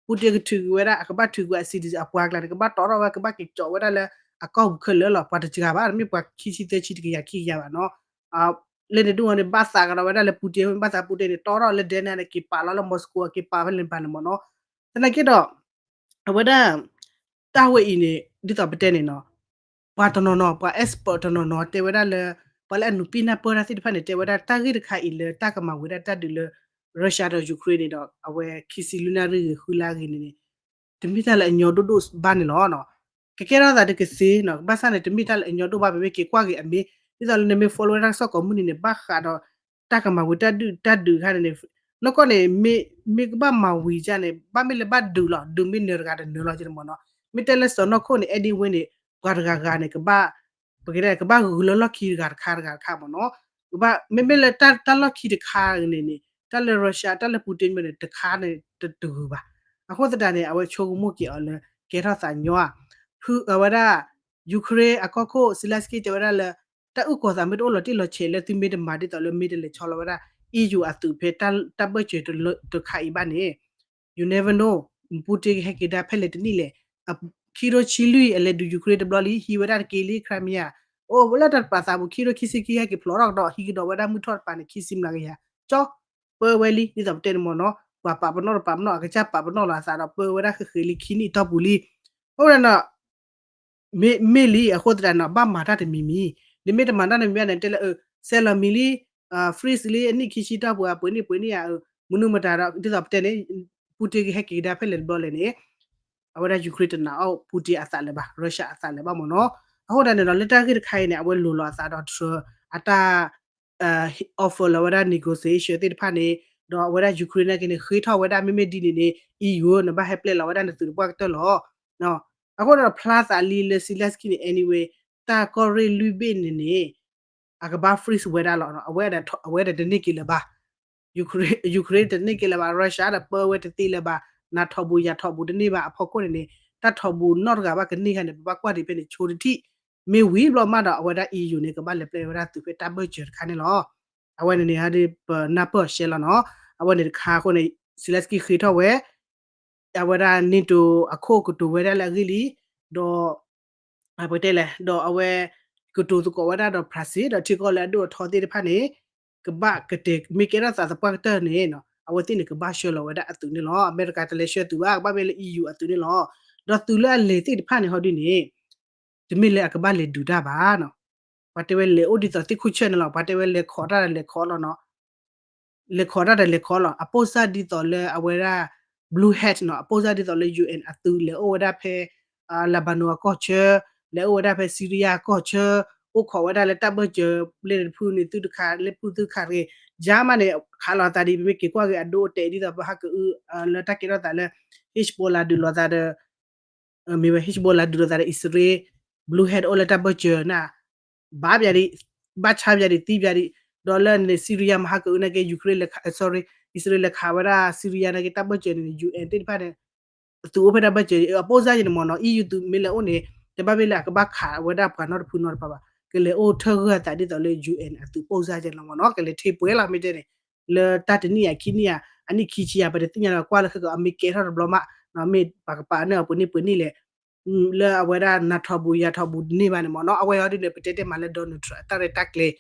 Putin ကထုးကွံာ်ဝဲဒၣ် အကဘၣ်ထုးကွံာ်အ citizen အပှၤကျါန့ၣ် ကဘၣ်တီထီၣ်ဝဲ ကဘၣ်က့ၤကၠီးဝဲဒၣ်လၢအကီၢ်ပူၤခဲလၢာ်လီၤ ပှၤတစှၤဘၣ် တမ့ၢ်ပှၤခံဆံသၢဆံတကယၤခံကယၤဘၣ်နီၤ လၢန့ၣ်ဒ်န့ၣ် ဘၣ်သးကဒီးဝဲဒၣ်လၢ Putin ဘၣ်သး Putin န့ၣ် တီထီၣ်လၢ Denmark န့ၣ် က့ၤပာ်လီၤလၢ Moscow က့ၤပာ်ဖဲန့ၣ်ဘၣ်န့ၣ်မ့ၢ်နီၤ သနာ်က့ဒီး အဝဲဒၣ် တၢ်ဝဲအံၤန့ၣ် ဒ်သိးပတဲန့ၣ်နီၤ ပှၤတနီၤနီၤ ပှၤ expert တနီၤနီၤ တဲဝဲဒၣ်လၢ ပှၤလၢအနုာ်ပံနၢ်ပၢၢ်တၢ်သ့ၣ်တဖၣ်န့ၣ် တဲဝဲဒၣ်တၢ်ဂ့ၢ်တခါအံၤလၢတၢ်ကမၤဝံၤဒၣ်တၢ်ဒုးလၢ Russia ဒီး Ukraine န့ၣ်ဒီး အဝဲခံဆံလွံၢ်နၣ်ရံၣ်ဂ့ၤ ဃုလါဂ့ၤန့ၣ်န့ၣ် တမ့ၢ်တၢ်လၢအညီဒိၣ်ဒိၣ်ဘၣ်န့ၣ်လီၤ. ကကဲထီၣ်သးတကသ့နီၤ, ဘၣ်ဆၣ်န့ၣ် တမ့ၢ်တၢ်လၢအညီဒိၣ်ဘၣ် ပမ့ၢ်က့ၤကွၢ်က့ၤအမ့ၢ် ဒ်သိးလၢနမ့ၢ် follow ဝဲဒၣ်တၢ်ကစီၣ်ကိးမုၢ်နံၤန့ၣ် ဘၣ်ဃးဒီး တၢ်ကမၤဝံၤတၢ်ဒုးတၢ်ဒုးခါန့ၣ်န့ၣ် နီၢ်ကီၢ်န့ၣ် မ့ၢ်ကဘၣ်မၤဝံၤဒ်န့ၣ် ဘၣ်မ့ၢ်လၢဘၣ်ဒုးလီၤ, ဒုးမ့ၢ်နၢၤတဂၤတနၢၤလီၤ က့န့ၣ်မ့ၢ်နီၤ. မ့ၢ်တဲလၢစီၤနီၢ်ခိၣ်န့ၣ် anyway န့ၣ် ပှၤတဂၤဂၤန့ၣ် ကဘၣ် ပကတဲ ကဘၣ်ဂုာ်လၢလီၢ်ခံတဂၤတခါတဂၤတခါမ့ၢ်နီၤ. ကဘၣ် မ့မ့ၢ်လၢတၢ်လီၢ်ခံတခါန့ၣ်န့ၣ် တၢ်လၢ Russia တၢ်လၢ Putin န့ၣ် တခါန့ၣ် တဂုာ်ဘၣ်. အဃိသတးန့ၣ် အဝဲဆိကမိၣ်က့ၤအီၤလၢ ကဲထီၣ်သးညီဧါ. ဖုအဝဲဒၣ် Ukraine အကီၢ်ခိၣ် Zelensky တဲဝဲဒၣ်လၢ တၢ်အုၣ်ကီၤသးမ့ၢ်တအိၣ်လီၤတံၢ်လီၤဆဲးလၢသုမ့ၢ်တမၤဒ်သိးလၢမ့ၢ်တလဲၤဆီလီၤဝဲဒၣ် EU အသုးဖဲ တၢ်ဘၢၣ်စၢၤတခါအံၤဘၣ်န့ၣ် you never know, Putin ကဟဲက့ၤဒါဖဲလဲၣ်တနံၣ်လဲၣ်. ခံထိဆံလွံၢ် အလဲၤဒုး Ukraine တဘျီလံ ဟံးဝဲဒၣ်တက့ၢ်လံ Crimea. အိၣ်ဝဲလၢတၢ်တပာ်သးပူၤ ခံထိခံဆံခံ ဟဲက့ၤဖျိးထီၣ်ကဒီး ဟံးကဒီးဝဲဒၣ်မုၢ်ထီၣ်တပၤန့ၣ် ခံဆံမျးကယၤ ကၠီ ပၢဝဲလံ ဒ်သိးပတဲန့ၣ်မ့ၢ်နီၤ. ပှၤပာ်ပနီၣ်တပာ်ပနီၣ် အကစၢ်ပာ်ပနီၣ်လီၤအသးဒီး ပၢဝဲဒၣ်ဃဲးဃဲးလံ ခံနံၣ်အတီၢ်ပူၤလံ. အဃိဒီး မ့ၢ်လံ အဃိသတးန့ၣ် ဘၣ်မၤတၢ်တမံၤမံၤ, နမ့ၢ်တမၤတၢ်တမံၤမံၤန့ၣ် တဲလၢ ဆဲးလီၤမံၤလံ freeze လံ အနံၣ်ခံဆံတီၢ်ပူၤ အပှဲၤနံၣ်ပှဲၤနံၣ်ဧါ, မနုၤမတၤဒီး ဒ်သိးပတဲန့ၣ် Putin ကဟဲက့ၤကဒါဖဲလဲၣ်တဘျီလဲၣ်န့ၣ် အဝဲဒၣ် Ukraine တနာ်အီၣ် Putin အသးလၢၤဘၣ် Russia အသးလၢၤဘၣ်မ့ၢ်နီၤ. အဃိသတးန့ၣ်ဒီး လၢတၢ်ဂ့ၢ်တခါအံၤန့ၣ် အဝဲလိၤလီၤအသးဒီး Trump အတၢ် offer လီၤဝဲဒၣ် negotiation သ့ၣ်တဖၣ်န့ၣ်, ဒီးအဝဲဒၣ် Ukraine နာ်က့န့ၣ် ဃ့ထီၣ်ဝဲဒၣ် မ့မ့ၢ်ဒ်န့ၣ်န့ၣ် EU နဘၣ်ဟဲပျဲလီၤဝဲဒၣ်နသုးတပှၢ်ကတၢၢ်လီၤ. အဃိဒီးဖျါသးလံလၢ Zelensky န့ၣ် anyway တၢ်ကီၢ်ရ့ၣ်လွံၢ်ဘ့ၣ်န့ၣ်န့ၣ် အကဘၣ် freeze ဝဲဒၣ်လီၤ. အဝဲဒၣ်တန့ၢ်က့ၤလၢၤဘၣ် Ukraine တန့ၢ်က့ၤလၢၤဘၣ် Russia ဒီးပၢဝဲတသ့လၢၤဘၣ် နၤထီၣ်ဘူးယၤထီၣ်ဘူးတန့ၢ်ဘၣ်အဖီခိၣ်န့ၣ်န့ၣ် တၢ်ထီၣ်ဘူးနီတဂၤဘၣ်ကန့ၢ်ခါန့ၣ် ပဘၣ်ကွၢ်ဒံးဖဲန့ၣ် ဆိတထံၣ် မ့ၢ်ဝံၤဘျီမးဒီး အဝဲဒၣ် EU န့ၣ် ကဘၣ်လဲၤပျဲဝဲဒၣ်သုးဖဲတၢ်ဘၢၣ်စၢၤတခါန့ၣ်လီၤ. အဝဲန့ၣ်န့ၣ် ဟဒပနၢ်ပၢၢ်အီၤရှဲလီၤနီၤ. အဝဲန့ၣ်တခါအဃိန့ၣ် Zelensky ဃ့ထီၣ်ဝဲ အဝဲဒၣ် NATO အခိၣ်ကတိၤဝဲဒၣ်လၢအဂ့ၢ်လံ, ဒီး ပကတဲလဲၣ် ဒီးအဝဲ ကတိၤသကိးဝဲဒၣ်ဒီး Brazil ဒီးထံကီၢ်လၢအဒိၣ်အထီသ့ၣ်တဖၣ်န့ၣ် ကဘၣ်ကတဲာ်မ့ၢ်ကဲထီၣ်သးသပှၢ်ကတၢၢ်န့ၣ် အဝဲသ့ၣ်န့ၣ် ကဘၣ်ဆှၢလီၤဝဲဒၣ်အသုးန့ၣ်လီၤ. အမဲရကၤတလဲၤဆှၢသုးဘၣ် ကဘၣ်မ့ၢ်လၢ EU အသုးန့ၣ်လီၤ. ဒီးသုးလၢအလဲၤသ့ၣ်တဖၣ်န့ၣ် ဟီဒ်န့ၣ် တမ့ၢ်လၢအကဘၣ်လဲၤဒုးတၢ်ဘၣ်နီၤ. ပှၤတဲဝဲလဲၤအိၣ်ဒ်သိးသ့ၣ်ခိၣ်ဆၢၣ်န့ၣ်လီၤ. ပှၤတဲဝဲလဲၤခိးတၢ်ဒီးလဲၤခိးလီၤနီၤ. လဲၤခိးတၢ်ဒီးလဲၤခိးလီၤ. အပိၢ်စၢ်ဒ်သိးလၢအဝဲဒၣ် Blue Hat နီၤ, အပိၢ်စၢ်ဒ်သိးလၢ UN အသုးလဲၤအိၣ်ဝဲဒၣ်ဖဲ Lebanon အကီၢ်ဆၢ, လဲၤအိၣ်ဝဲဒၣ်ဖဲ Syria အကီၢ်ဆၢ, အိၣ်ခိးဝဲဒၣ်လၢတၢ်ဘၢၣ်စၢၤ လၢတဖုန့ၣ် သုတခး လၢဖုသုခးတဂ့ၤ, ယါမးန့ၣ် ခးလီၤသးဒ် ပမ့ၢ်က့ၤကွၢ်က့ၤအဒိအတဲာ်ဒ်သိးပဟးကအု လၢတၢ်ကဲထီၣ်သးလၢ Hezbollah ဒုးလိာ်သးဒီး မ့ၢ်ဝဲ Hezbollah ဒုးလိာ်သးဒီး အံၣ်စရ့လး Blue Hat အိၣ်လၢတၢ်ဘၢၣ်စၢၤန့ၣ် ဘၣ်ဘၣ်ဒံး ဘၣ်ဆါဘၣ်ဒံး သံဘၣ်ဒံး, ဒီးလၢန့ၣ် Syria မဟါကအုနာ်က့ Ukraine လဲၤခး sorry အံၣ်စရ့လးလဲၤခးဝဲဒၣ် Syria နာ်က့ တၢ်ဘၢၣ်စၢၤန့ၣ် UN သ့ၣ်တဖၣ်န့ၣ် အသုးအိၣ်ဖဲတၢ်ဘၢၣ်စၢၤ အပိၢ်စၢ်ယဲန့ၣ်မ့ၢ်နီၤ EU သုးမ့ၢ်လဲၤအိၣ်န့ၣ် တဘၣ်မ့ၢ်လၢအကဘၣ်ခးဝဲဒၣ်ပှၤနီတဖုနီတဖုဘၣ် ကလဲၤအိၣ်ထၢၣ်ဂၢၢ်အသးဒ်သိးလၢ UN အသုးပိၢ်စၢ်ယဲန့ၣ်လီၤမ့ၢ်နီၤ ကလဲၤထ့ပှဲၤလီၤမ့ၢ်တဲန့ၣ် လၢတၢ်တနံၣ်ဧါခံနံၣ်ဧါ အနံၣ်ခံဆံဧါ ပတသ့ၣ်ညါလီၤ ကွၢ်လၢခဲကီး အမ့ၢ်ကဲထီၣ်တဘျီမး မ့ၢ်ပှၤကပာ်န့ၢ်အီၤပှဲၤနံၣ်ပှဲၤနံၣ်လဲၣ် လၢအဝဲဒၣ်နၤထီၣ်ဘူးယၤထီၣ်ဘူးတန့ၢ်ဘၣ်န့ၣ်မ့ၢ်နီၤ အဝဲအံၤဒ်န့ၣ် ပတဲတဲမးလၢ Donald Trump အတၢ်ရဲၣ်တၢ်ကျဲၤ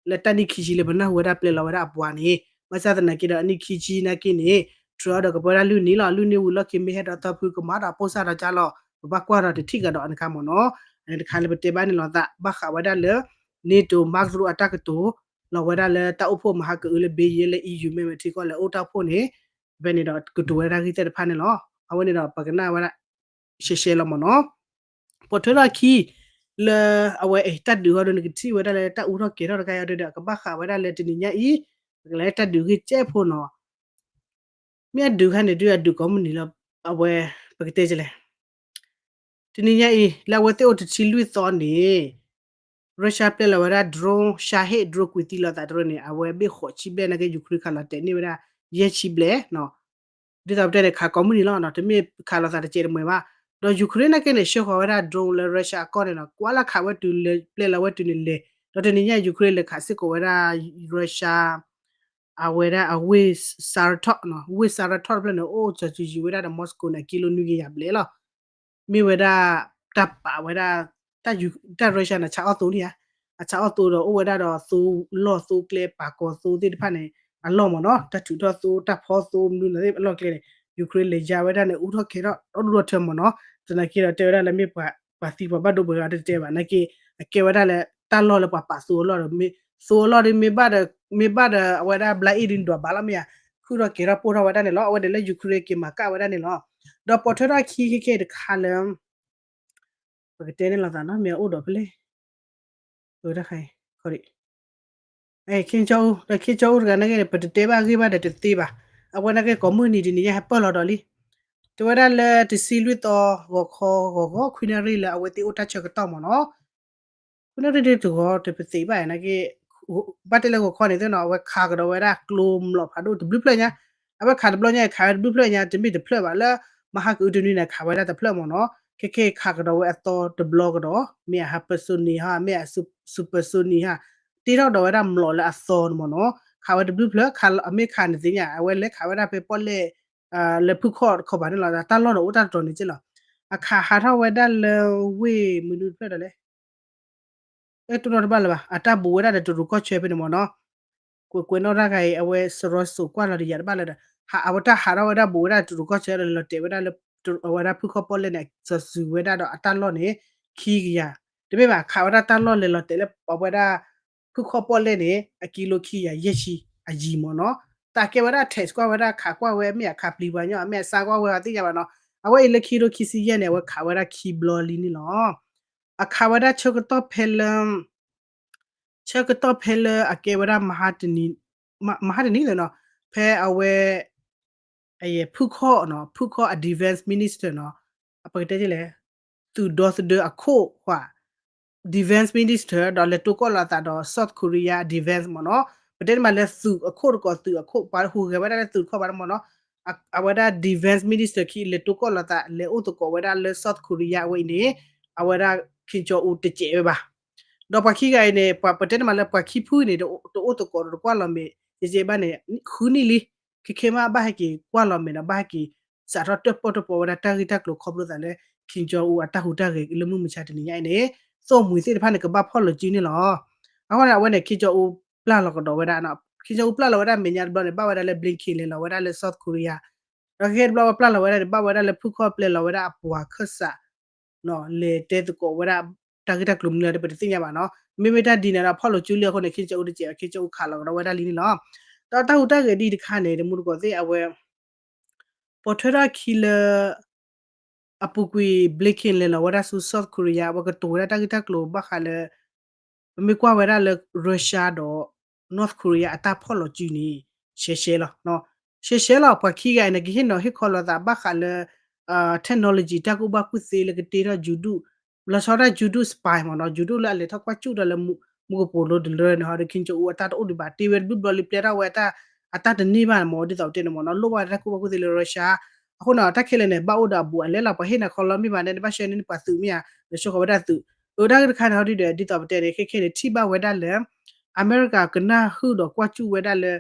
လၢတၢ်နံၣ်ခံဆံလၢပနၢ်ဟူဝဲဒၣ်ပျဲလီၤဝဲဒၣ်အပှၤန့ၣ် ဘၣ်ဆၣ်သနာ်က့ဒီး အနံၣ်ခံဆံနာ်က့န့ၣ် Trump ဒီးကပၢဝဲဒၣ်လွံၢ်နံၣ်လီၤ လွံၢ်နံၣ်ဝံၤလီၢ်ခံမ့ၢ်ဟဲဒီးသီဖုကမၤဒီးပိၢ်စၢ်ဒီးကၢ်လီၤ ပဘၣ်ကွၢ်ဒီးတထံၣ်ကဒီးအနခါမ့ၢ်နီၤ အန့ၣ်တခါလၢပတဲဘၣ်န့ၣ်လီၤသး ဘၣ်ဃးဝဲဒၣ်လၢ NATO Mark Rutte အတၢ်ကတိၤ လီၤဝဲဒၣ်လၢတၢ်အိၣ်ဖှိၣ်မဟါကအုလၢ Beijing လၢ EU မ့ၢ်ဝဲထံကီၢ်လဲၤအိၣ်တၢ်အိၣ်ဖှိၣ်န့ၣ် ဖဲန့ၣ်ဒီးကတိၤဝဲဒၣ်ဂ့ၢ်သ့ၣ်တဖၣ်န့ၣ်လီၤ အဝဲန့ၣ်ဒီးပကနၣ်ဝဲဒၣ် ရှဲရှဲလီၤမ့ၢ်နီၤ ပိာ်ထွဲထီၣ်အခံ လၢအဝဲတၢ်ဒုးဟီဒ်န့ၣ် ကထံၣ်ဝဲဒၣ်လၢတၢ်အူထီၣ်ကဲၤထီၣ်တခါအံၤဒီး ကဘၣ်ဃးဝဲဒၣ်လၢတနံၤညါအံၤ ပကလဲၤတၢ်ဒုးဂ့ၢ်ကဲဖိနီၤ မ့ၢ်အဒုးခါန့ၣ်ဒုးအဒုးကိးမုၢ်နံၤလၢ အဝဲ ပကတဲလဲၣ် တနံၤညါအံၤ လၢအဝဲသ့ၣ်အိၣ်တဆံလွံၢ်သီန့ၣ် Russia ပျဲလီၤဝဲဒၣ် drone Shahed drone ကွံာ်သံလီၤသးတရၢန့ၣ် အဝဲဘ့ၣ်ဃိးဆံဘျဲၣ်နာ်က့ Ukraine ခးလီၤတဲာ်န့ၢ်ဝဲဒၣ် ယဲၢ်ဆံဘျဲၣ်နီၤ ဒ်သိးပတဲန့ၣ် ခးကိးမုၢ်နံၤလီၤနီၤ တမ့ၢ်ခးလီၤသးတစဲးတမှဲၤဘၣ် ဒီး Ukraine နာ်က့န့ၣ် ဆှၢဃီၤဝဲဒၣ် drone လၢ Russia အကီၢ်န့ၣ်နီၤ ကွၢ်လၢခးဝဲတုၤလဲၤ ပျဲလီၤဝဲတုၤန့ၣ်လဲၤ ဒီးတနံၤညါ Ukraine လဲၤခးစ့ၢ်ကီးဝဲဒၣ် Russia အဝဲဒၣ်အဝ့ၢ် Saratov နီၤ ဝ့ၢ် Saratov တဖျၢၣ်န့ၣ် အိၣ်စီၤစုၤယံၤဝဲဒၣ်ဒီး Moscow န့ၣ် ကံလိနွံကယၤဘျဲၣ်လီၤ မ့ၢ်ဝဲဒၣ် တၢ်ပာ်ဝဲဒၣ် တၢ် Russia န့ၣ် ဆါအီၣ်သိလံဧါ အဆါအီၣ်သိဒီးအိၣ်ဝဲဒၣ်ဒီးသိလီၢ်သိကျဲပာ်ကီၤသိသ့ၣ်တဖၣ်န့ၣ် အလီၢ်မ့ၢ်နီၤ တၢ်ထုးထီၣ်သိ တၢ်ဖီသိမနုၤန့ၣ်သ့ၣ်အလီၢ်ကျဲန့ၣ် Ukraine လဲၤယါဝဲဒၣ်န့ၣ် အူထီၣ်ကဲၤထီၣ် ဒီဒူၣ်ဒီထၢမ့ၢ်နီၤ သနာ်က့ဒီးတဲဝဲဒၣ်လၢမ့ၢ်ပှၤသံပှၤဘၣ်ဒိပှၤဂၤတတဲဘၣ် နာ်က့ အကဲဝဲဒၣ်လၢ တၢ်လီၢ်လၢပှၤပာ်သူအလီၢ်ဒီး မ့ၢ်သူအလီၢ်ဒီး မ့ၢ်ဘၣ်ဒီး မ့ၢ်ဘၣ်ဒီး အဝဲဒၣ်ဘျါအ့ၣ်ဒုးဒွးဘၣ်လီၤမ့ၢ်ဧါ, ခုၣ်ထီၣ်ကဲၤထီၣ်ပိၢ်ထီၣ်ဝဲဒၣ်န့ၣ်လီၤ. အဝဲဒၣ်လၢ Ukraine က့ၤမၤကၣ်ဝဲဒၣ်န့ၣ်လီၤ. ဒီးပိာ်ထွဲထီၣ်ခံခဲခဲတခါလၢ ပကတဲန့ၣ်လီၤသးနီၤ မ့ၢ်အအိၣ်ဒီးဖဲလဲၣ်, ခီဒံး ခ့ကၠီအူ ဒီးခ့ကၠီအူတဂၤနာ်က့န့ၣ် ပတတဲဘၣ်ဂ့ၢ်ဘၣ်ဒီးတသ့ဘၣ်. အဝဲနာ်က့ကိးမုၢ်နံၤတနံၤညါဟဲပၢၢ်လီၤဒီးလံ. တဲဝဲဒၣ်လၢတဆံလွံၢ်သီ ဂီၤခီ ဂီၤဂီၤ ခွံနၣ်ရံၣ်လၢအဝဲသ့ၣ်အိၣ်တၢ်ဆၢကတီၢ်မ့ၢ်နီၤ. ခွံနၣ်ရံၣ်တဂီၤတပသ့ဘၣ်နာ်က့ ဘၣ်တဲလၢဂီၤခီန့ၣ်သ့ၣ်နီၤ အဝဲခးကဒီးဝဲဒၣ်ကျိမျိာ်ဖးဒိၣ်တဘျုးဖျၢၣ်ညါ, အဝဲခးတဘျီညါ ခးဝဲတဘျုးဖျၢၣ်ညါ တမ့ၢ်တဖျၢၣ်ဘၣ်လၢ မဟါကအုတနွံန့ၣ် ခးဝဲဒၣ်တဖျၢၣ်မ့ၢ်နီၤ. ခဲခဲခးကဒီးဝဲအသီတဘျီကဒီး မ့ၢ်အ hypersonic ဟါ မ့ၢ်အ supersonic ဟါ တ့ထီၣ်ကဒီးဝဲဒၣ်မျိာ်လၢအသီန့ၣ်မ့ၢ်နီၤ. ခးဝဲတဘျုးဖျၢၣ် ခးလီၤ အမ့ၢ်ခးန့ၣ်သ့ၣ်ညါ အဝဲလဲၤခးဝဲဒၣ်ဖဲပီၣ်လဲၣ် လၢဖုၣ်ခီၣ်တခီပၤန့ၣ်လီၤ. တၢ်လီၢ်န့ၣ်အိၣ်တၢ်တတီၤန့ၣ်က့လီၤ. အခးဟးထီၣ်ဝဲဒၣ်လၢဝ့ၢ်မနုၤတဖျၢၣ်ဒီးလဲၣ် အဲ တနီၤတဘၣ်လၢၤဘၣ် အတၢ်ဘူးဝဲဒၣ်ဒီးတရူးကီၢ်ဆၢဖဲန့ၣ်မ့ၢ်နီၤ. ကွဲးကွဲးနီၣ်တၢ်ဂၤအံၤ အဝဲစရီစိးကွၢ်လီၤဒီးယၤတဘၣ်လၢၤဒီး အဝဲတၢ်ဟးထီၣ်ဝဲဒၣ်ဘူးဝဲဒၣ်တရူးကီၢ်ဆၢဒီးလီၤတဲာ်ဝဲဒၣ်လၢ အဝဲဒၣ်ဖုၣ်ခီၣ်ပီၣ်လဲၣ်န့ၣ် စီၤစုၤဝဲဒၣ်ဒီးအတၢ်လီၢ်န့ၣ် ခံကယၤ တမ့ၢ်ဘၣ် ခးဝဲဒၣ်တၢ်လီၢ်လဲၤလီၤတဲာ်လၢအဝဲဒၣ် ဖုၣ်ခီၣ်ပီၣ်လဲၣ်န့ၣ် အကံလိခံကယၤယဲၢ်ဆံအယံၤမ့ၢ်နီၤ. တၢ်ကဲဝဲဒၣ် test ကွၢ်ဝဲဒၣ်ခးကွၢ်ဝဲ မ့ၢ်အခးပျံၤပှၤညီ မ့ၢ်အစါကွၢ်ဝဲအသ့ၣ်ညါဘၣ်နီၤ. အဝဲအံၤလၢခံထိခံဆံယဲၢ်န့ၣ် အဝဲခးဝဲဒၣ်ခံဘျီလံန့ၣ်လီၤ. အခးဝဲဒၣ်ဆၢကတီၢ်ဖဲလၢ ဆၢကတီၢ်ဖဲလၢအကဲဝဲဒၣ် မဟါတနံၤသ့ၣ်နီၤ ဖဲအဝဲ ဖုၣ်ခီၣ်နီၤ ဖုၣ်ခီၣ်အ defense minister နီၤ ပကတဲလဲၣ် သုးဒီသဒၢအခိၣ်ဃၢ် defense minister ဒီးလဲၤတိၢ်ကီၣ်လီၤသးဒီး South Korea defense မ့ၢ်နီၤ. ပတဲတမးလၢသုးအခိၣ်တကိး သုးအခိၣ် ပှၤဟူးဂဲၤဝဲဒၣ်လၢသုးတခီပၤမ့ၢ်နီၤ. အဝဲဒၣ် defense minister ခံလဲၤတိၢ်ကီၣ်လီၤသး လဲၤအိၣ်သကိးဝဲဒၣ်လၢ South Korea အဝဲအံၤန့ၣ် အဝဲဒၣ် Kim Jong Un တစဲးဝဲဘၣ်. ဒီးပှၤခံဂၤအံၤန့ၣ် ပှၤပတဲတမးလၢပှၤခံဖုန့ၣ် တအိၣ်သကိးတကွၢ်လီၤမဲာ် ကဲကဲဘၣ်န့ၣ် ဃုနံၣ်လံ. ခဲခဲမးဘၣ်ဟဲက့ၤကွၢ်လီၤမဲာ်ဒီး ဘၣ်ဟဲက့ၤ စးထီၣ်တၢၣ်ပီၣ်တၢၣ်ပီဝဲဒၣ်တၢ်ဂ့ၢ်တၢ်ကျိၤခီဖျိသးလၢ Kim Jong Un အတၢ်ဟူးတၢ်ဂဲၤလၢမုၢ်မဆါတနံၤညါအံၤန့ၣ် သိၣ်မှံၤသ့ၣ်တဖၣ်န့ၣ် ကဘၣ်ဖီၣ်လိာ်စုန့ၣ်လီၤ. အဃိန့ၣ် အဝဲန့ၣ် Kim Jong Un ပျၢ်လီၤကဒီးဝဲဒၣ် Kim Jong Un ပျၢ်လီၤဝဲဒၣ်မဲာ်ညါတဘျီန့ၣ် ဘၣ်ဝဲဒၣ်လၢ Blinken လဲၤလီၤဝဲဒၣ်လၢ South Korea ဒီးခဲခဲတဘျီဝဲပျၢ်လီၤဝဲဒၣ်န့ၣ် ဘၣ်ဝဲဒၣ်လၢဖုၣ်ခီၣ်ပျဲလီၤဝဲဒၣ်အပှၤခၢၣ်စး လဲၤတဲသကိးဝဲဒၣ် တၢ်ဂ့ၢ်တၢ်ကျိၤမနုၤလဲၣ် ပတသ့ၣ်ညါဘၣ်နီၤ. မ့မ့ၢ်တၢ်ဒ်န့ၣ်ဒီး ဖီၣ်လိာ်စုလံအဃိန့ၣ် Kim Jong Un တစဲး Kim Jong Un ခးလီၤကဒီးဝဲဒၣ်လံန့ၣ်လီၤ. ဒီးတၢ်ဟူးတၢ်ဂဲၤဒ်အံၤတခါန့ၣ် တမူတကိးသ့ၣ် အဝဲ ပိာ်ထွဲထီၣ်ခံလၢ အပူၤကွံာ် Blinken လဲၤလီၤဝဲဒၣ်ဆူ South Korea အဝဲကတိၤဝဲဒၣ်တၢ်ဂ့ၢ်တၢ်ကျိၤဘၣ်ဃးလၢ ပမ့ၢ်ကွၢ်ဝဲဒၣ်လၢ Russia ဒီး North Korea အတၢ်ဖီၣ်လိာ်စုန့ၣ် ရှဲရှဲလီၤ. ရှဲရှဲလီၤ ပှၤခံဂၤအံၤန့ၣ် ကဟ့ၣ်နီၤဟ့ၣ်ခီလိာ်သးဘၣ်ဃးလၢ technology တၢ်ကူၣ်ဘၣ်ကူၣ်သ့လၢကတ့ထီၣ် ဂြိုဟ်တု လီၤဆီဒၣ် ဂြိုဟ်တု spy မ့ၢ်နီၤ ဂြိုဟ်တုလၢအလဲၤထီၣ်ကွၢ်စူၣ်ဒီးလၢ မူကပိာ်လိတလၢန့ၣ်ဟီဒီး Kim Jong Un အတၢ်တအိၣ်ဒံးဘၣ် တ့ဝဲတဘျုးဘျီလံ ပျဲထီၣ်ဝဲအတၢ် အတၢ်တန့ၢ်ဘၣ်မ့ၢ် ဒ်သိးပတဲန့ၣ်မ့ၢ်နီၤ လိၣ်ဘၣ်ဝဲတၢ်ကူၣ်ဘၣ်ကူၣ်သ့လၢ Russia အဃိန့ၣ် တၢ်ခဲလၢာ်န့ၣ် ဘၣ်အိၣ်ဒီးအဘူးအလဲလီၤ ပှၤဟ့ၣ်နၤခီလီမ့ၢ်ဘၣ်န့ၣ် နဘၣ်ဆှၢန့ၢ်နပှၤသုးမ့ၢ်ဧါ နဆိဃီၤဝဲဒၣ်သုး အတၢ်ဂ့ၢ်တခါန့ၣ်ဟီဒ်ဒီး ဒ်သိးပတဲန့ၣ် ခဲခဲန့ၣ် ထံၣ်ဘၣ်ဝဲဒၣ်လၢ အမဲရကၤကနၢ်ဟုၣ်ဒီးကွၢ်စူၣ်ဝဲဒၣ်လၢ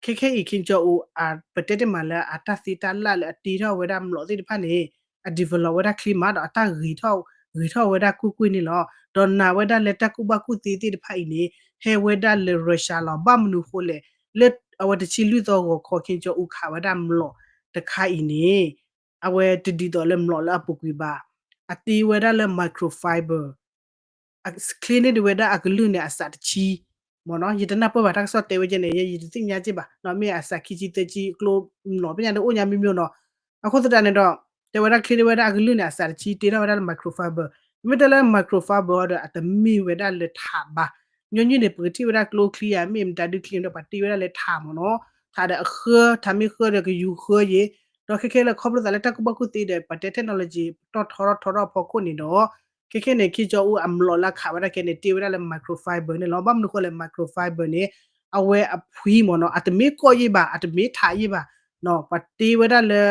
ခဲခဲအံၤ Kim Jong Un ပတဲတ့ၢ်မးလၢအတၢ်သ့တၢ်လၢ်လၢအတ့ထီၣ်ဝဲဒၣ်မျိာ်သ့ၣ်တဖၣ်န့ၣ် အ develop ဝဲဒၣ်ချ့မးဒီးအတၢ်ဂ့ၤထီၣ် ဂ့ၤထီၣ်ဝဲဒၣ်ကွ့ၢ်ကွ့ၢ်န့ၣ်လီၤ. ဒီးနာ်ဝဲဒၣ်လၢတၢ်ကူၣ်ဘၣ်ကူၣ်သ့သ့ၣ်တဖၣ်အံၤန့ၣ် ဟဲဝဲဒၣ်လၢ Russia လီၤ. ဘၣ်မနုၤဃိလဲၣ် လၢအဝဲတဆံလွံၢ်သီဂီၤခီ Kim Jong Un ခးဝဲဒၣ်မျိာ်တခါအံၤန့ၣ် အဝဲတဒ်သိးလၢမျိာ်လၢအပူၤကွံာ်ဘၣ်. အတ့ဝဲဒၣ်လၢ microfiber အ clean န့ၢ်ဒံးဝဲဒၣ်အကလုၢ်န့ၣ် အစးတဆံ မ့ၢ်နီၤ ယတနၢ်ပၢၢ်ဘၣ် တၢ်ကစီၣ်တဲဝဲကဲန့ၣ် ယတသ့ၣ်ညါက့ဘၣ် မ့ၢ်အစးခံဆံသၢဆံ ကျိမျိာ်ဖဲညါဒ်အိၣ်ညါမ့ၢ်မ့ၢ်နီၤ. အဃိသတးန့ၣ်ဒီး တဲဝဲဒၣ် clean န့ၢ်ဝဲဒၣ်အကလုၢ်န့ၣ် အစးတဆံ တ့ထီၣ်ဝဲဒၣ်လၢ microfiber မ့မ့ၢ်တဲလၢ microfiber ဒီး အတမ့ၢ်ဝဲဒၣ်လၢထးဘၣ်. ညီနုၢ်န့ၣ် ပကထံၣ်ဝဲဒၣ်ကျိချံဧါ မ့ၢ်မတၤဒုချံဒီး ပှၤတ့ဝဲဒၣ်လၢထးမ့ၢ်နီၤ ထးဒီးအဃၢ ထးမ့ၢ်ဃၢဒီးကယူၤဃၢယ့ၤ ဒီးခဲခဲလၢာ်ခီဖျိသးလၢတၢ်ကူၣ်ဘၣ်ကူၣ်သ့ဒီး ပှၤတဲ technology တီၢ်ထီထီၣ်ထီထီၣ်အဖီခိၣ်န့ၣ်ဒီး ခဲခဲန့ၣ် Kim Jong Un အမျိာ်လၢအခးဝဲဒၣ်ခဲန့ၣ် တ့ဝဲဒၣ်လၢ microfiber န့ၣ်လီၤ. ဘၣ်မနုၤဃိလဲၣ် microfiber န့ၣ် အဝဲအဖှံမ့ၢ်နီၤ အတမ့ၢ်ကီၢ်ယ့ၢ်ဘၣ် အတမ့ၢ်ထးယ့ၢ်ဘၣ် ပှၤတ့ဝဲဒၣ်လၢ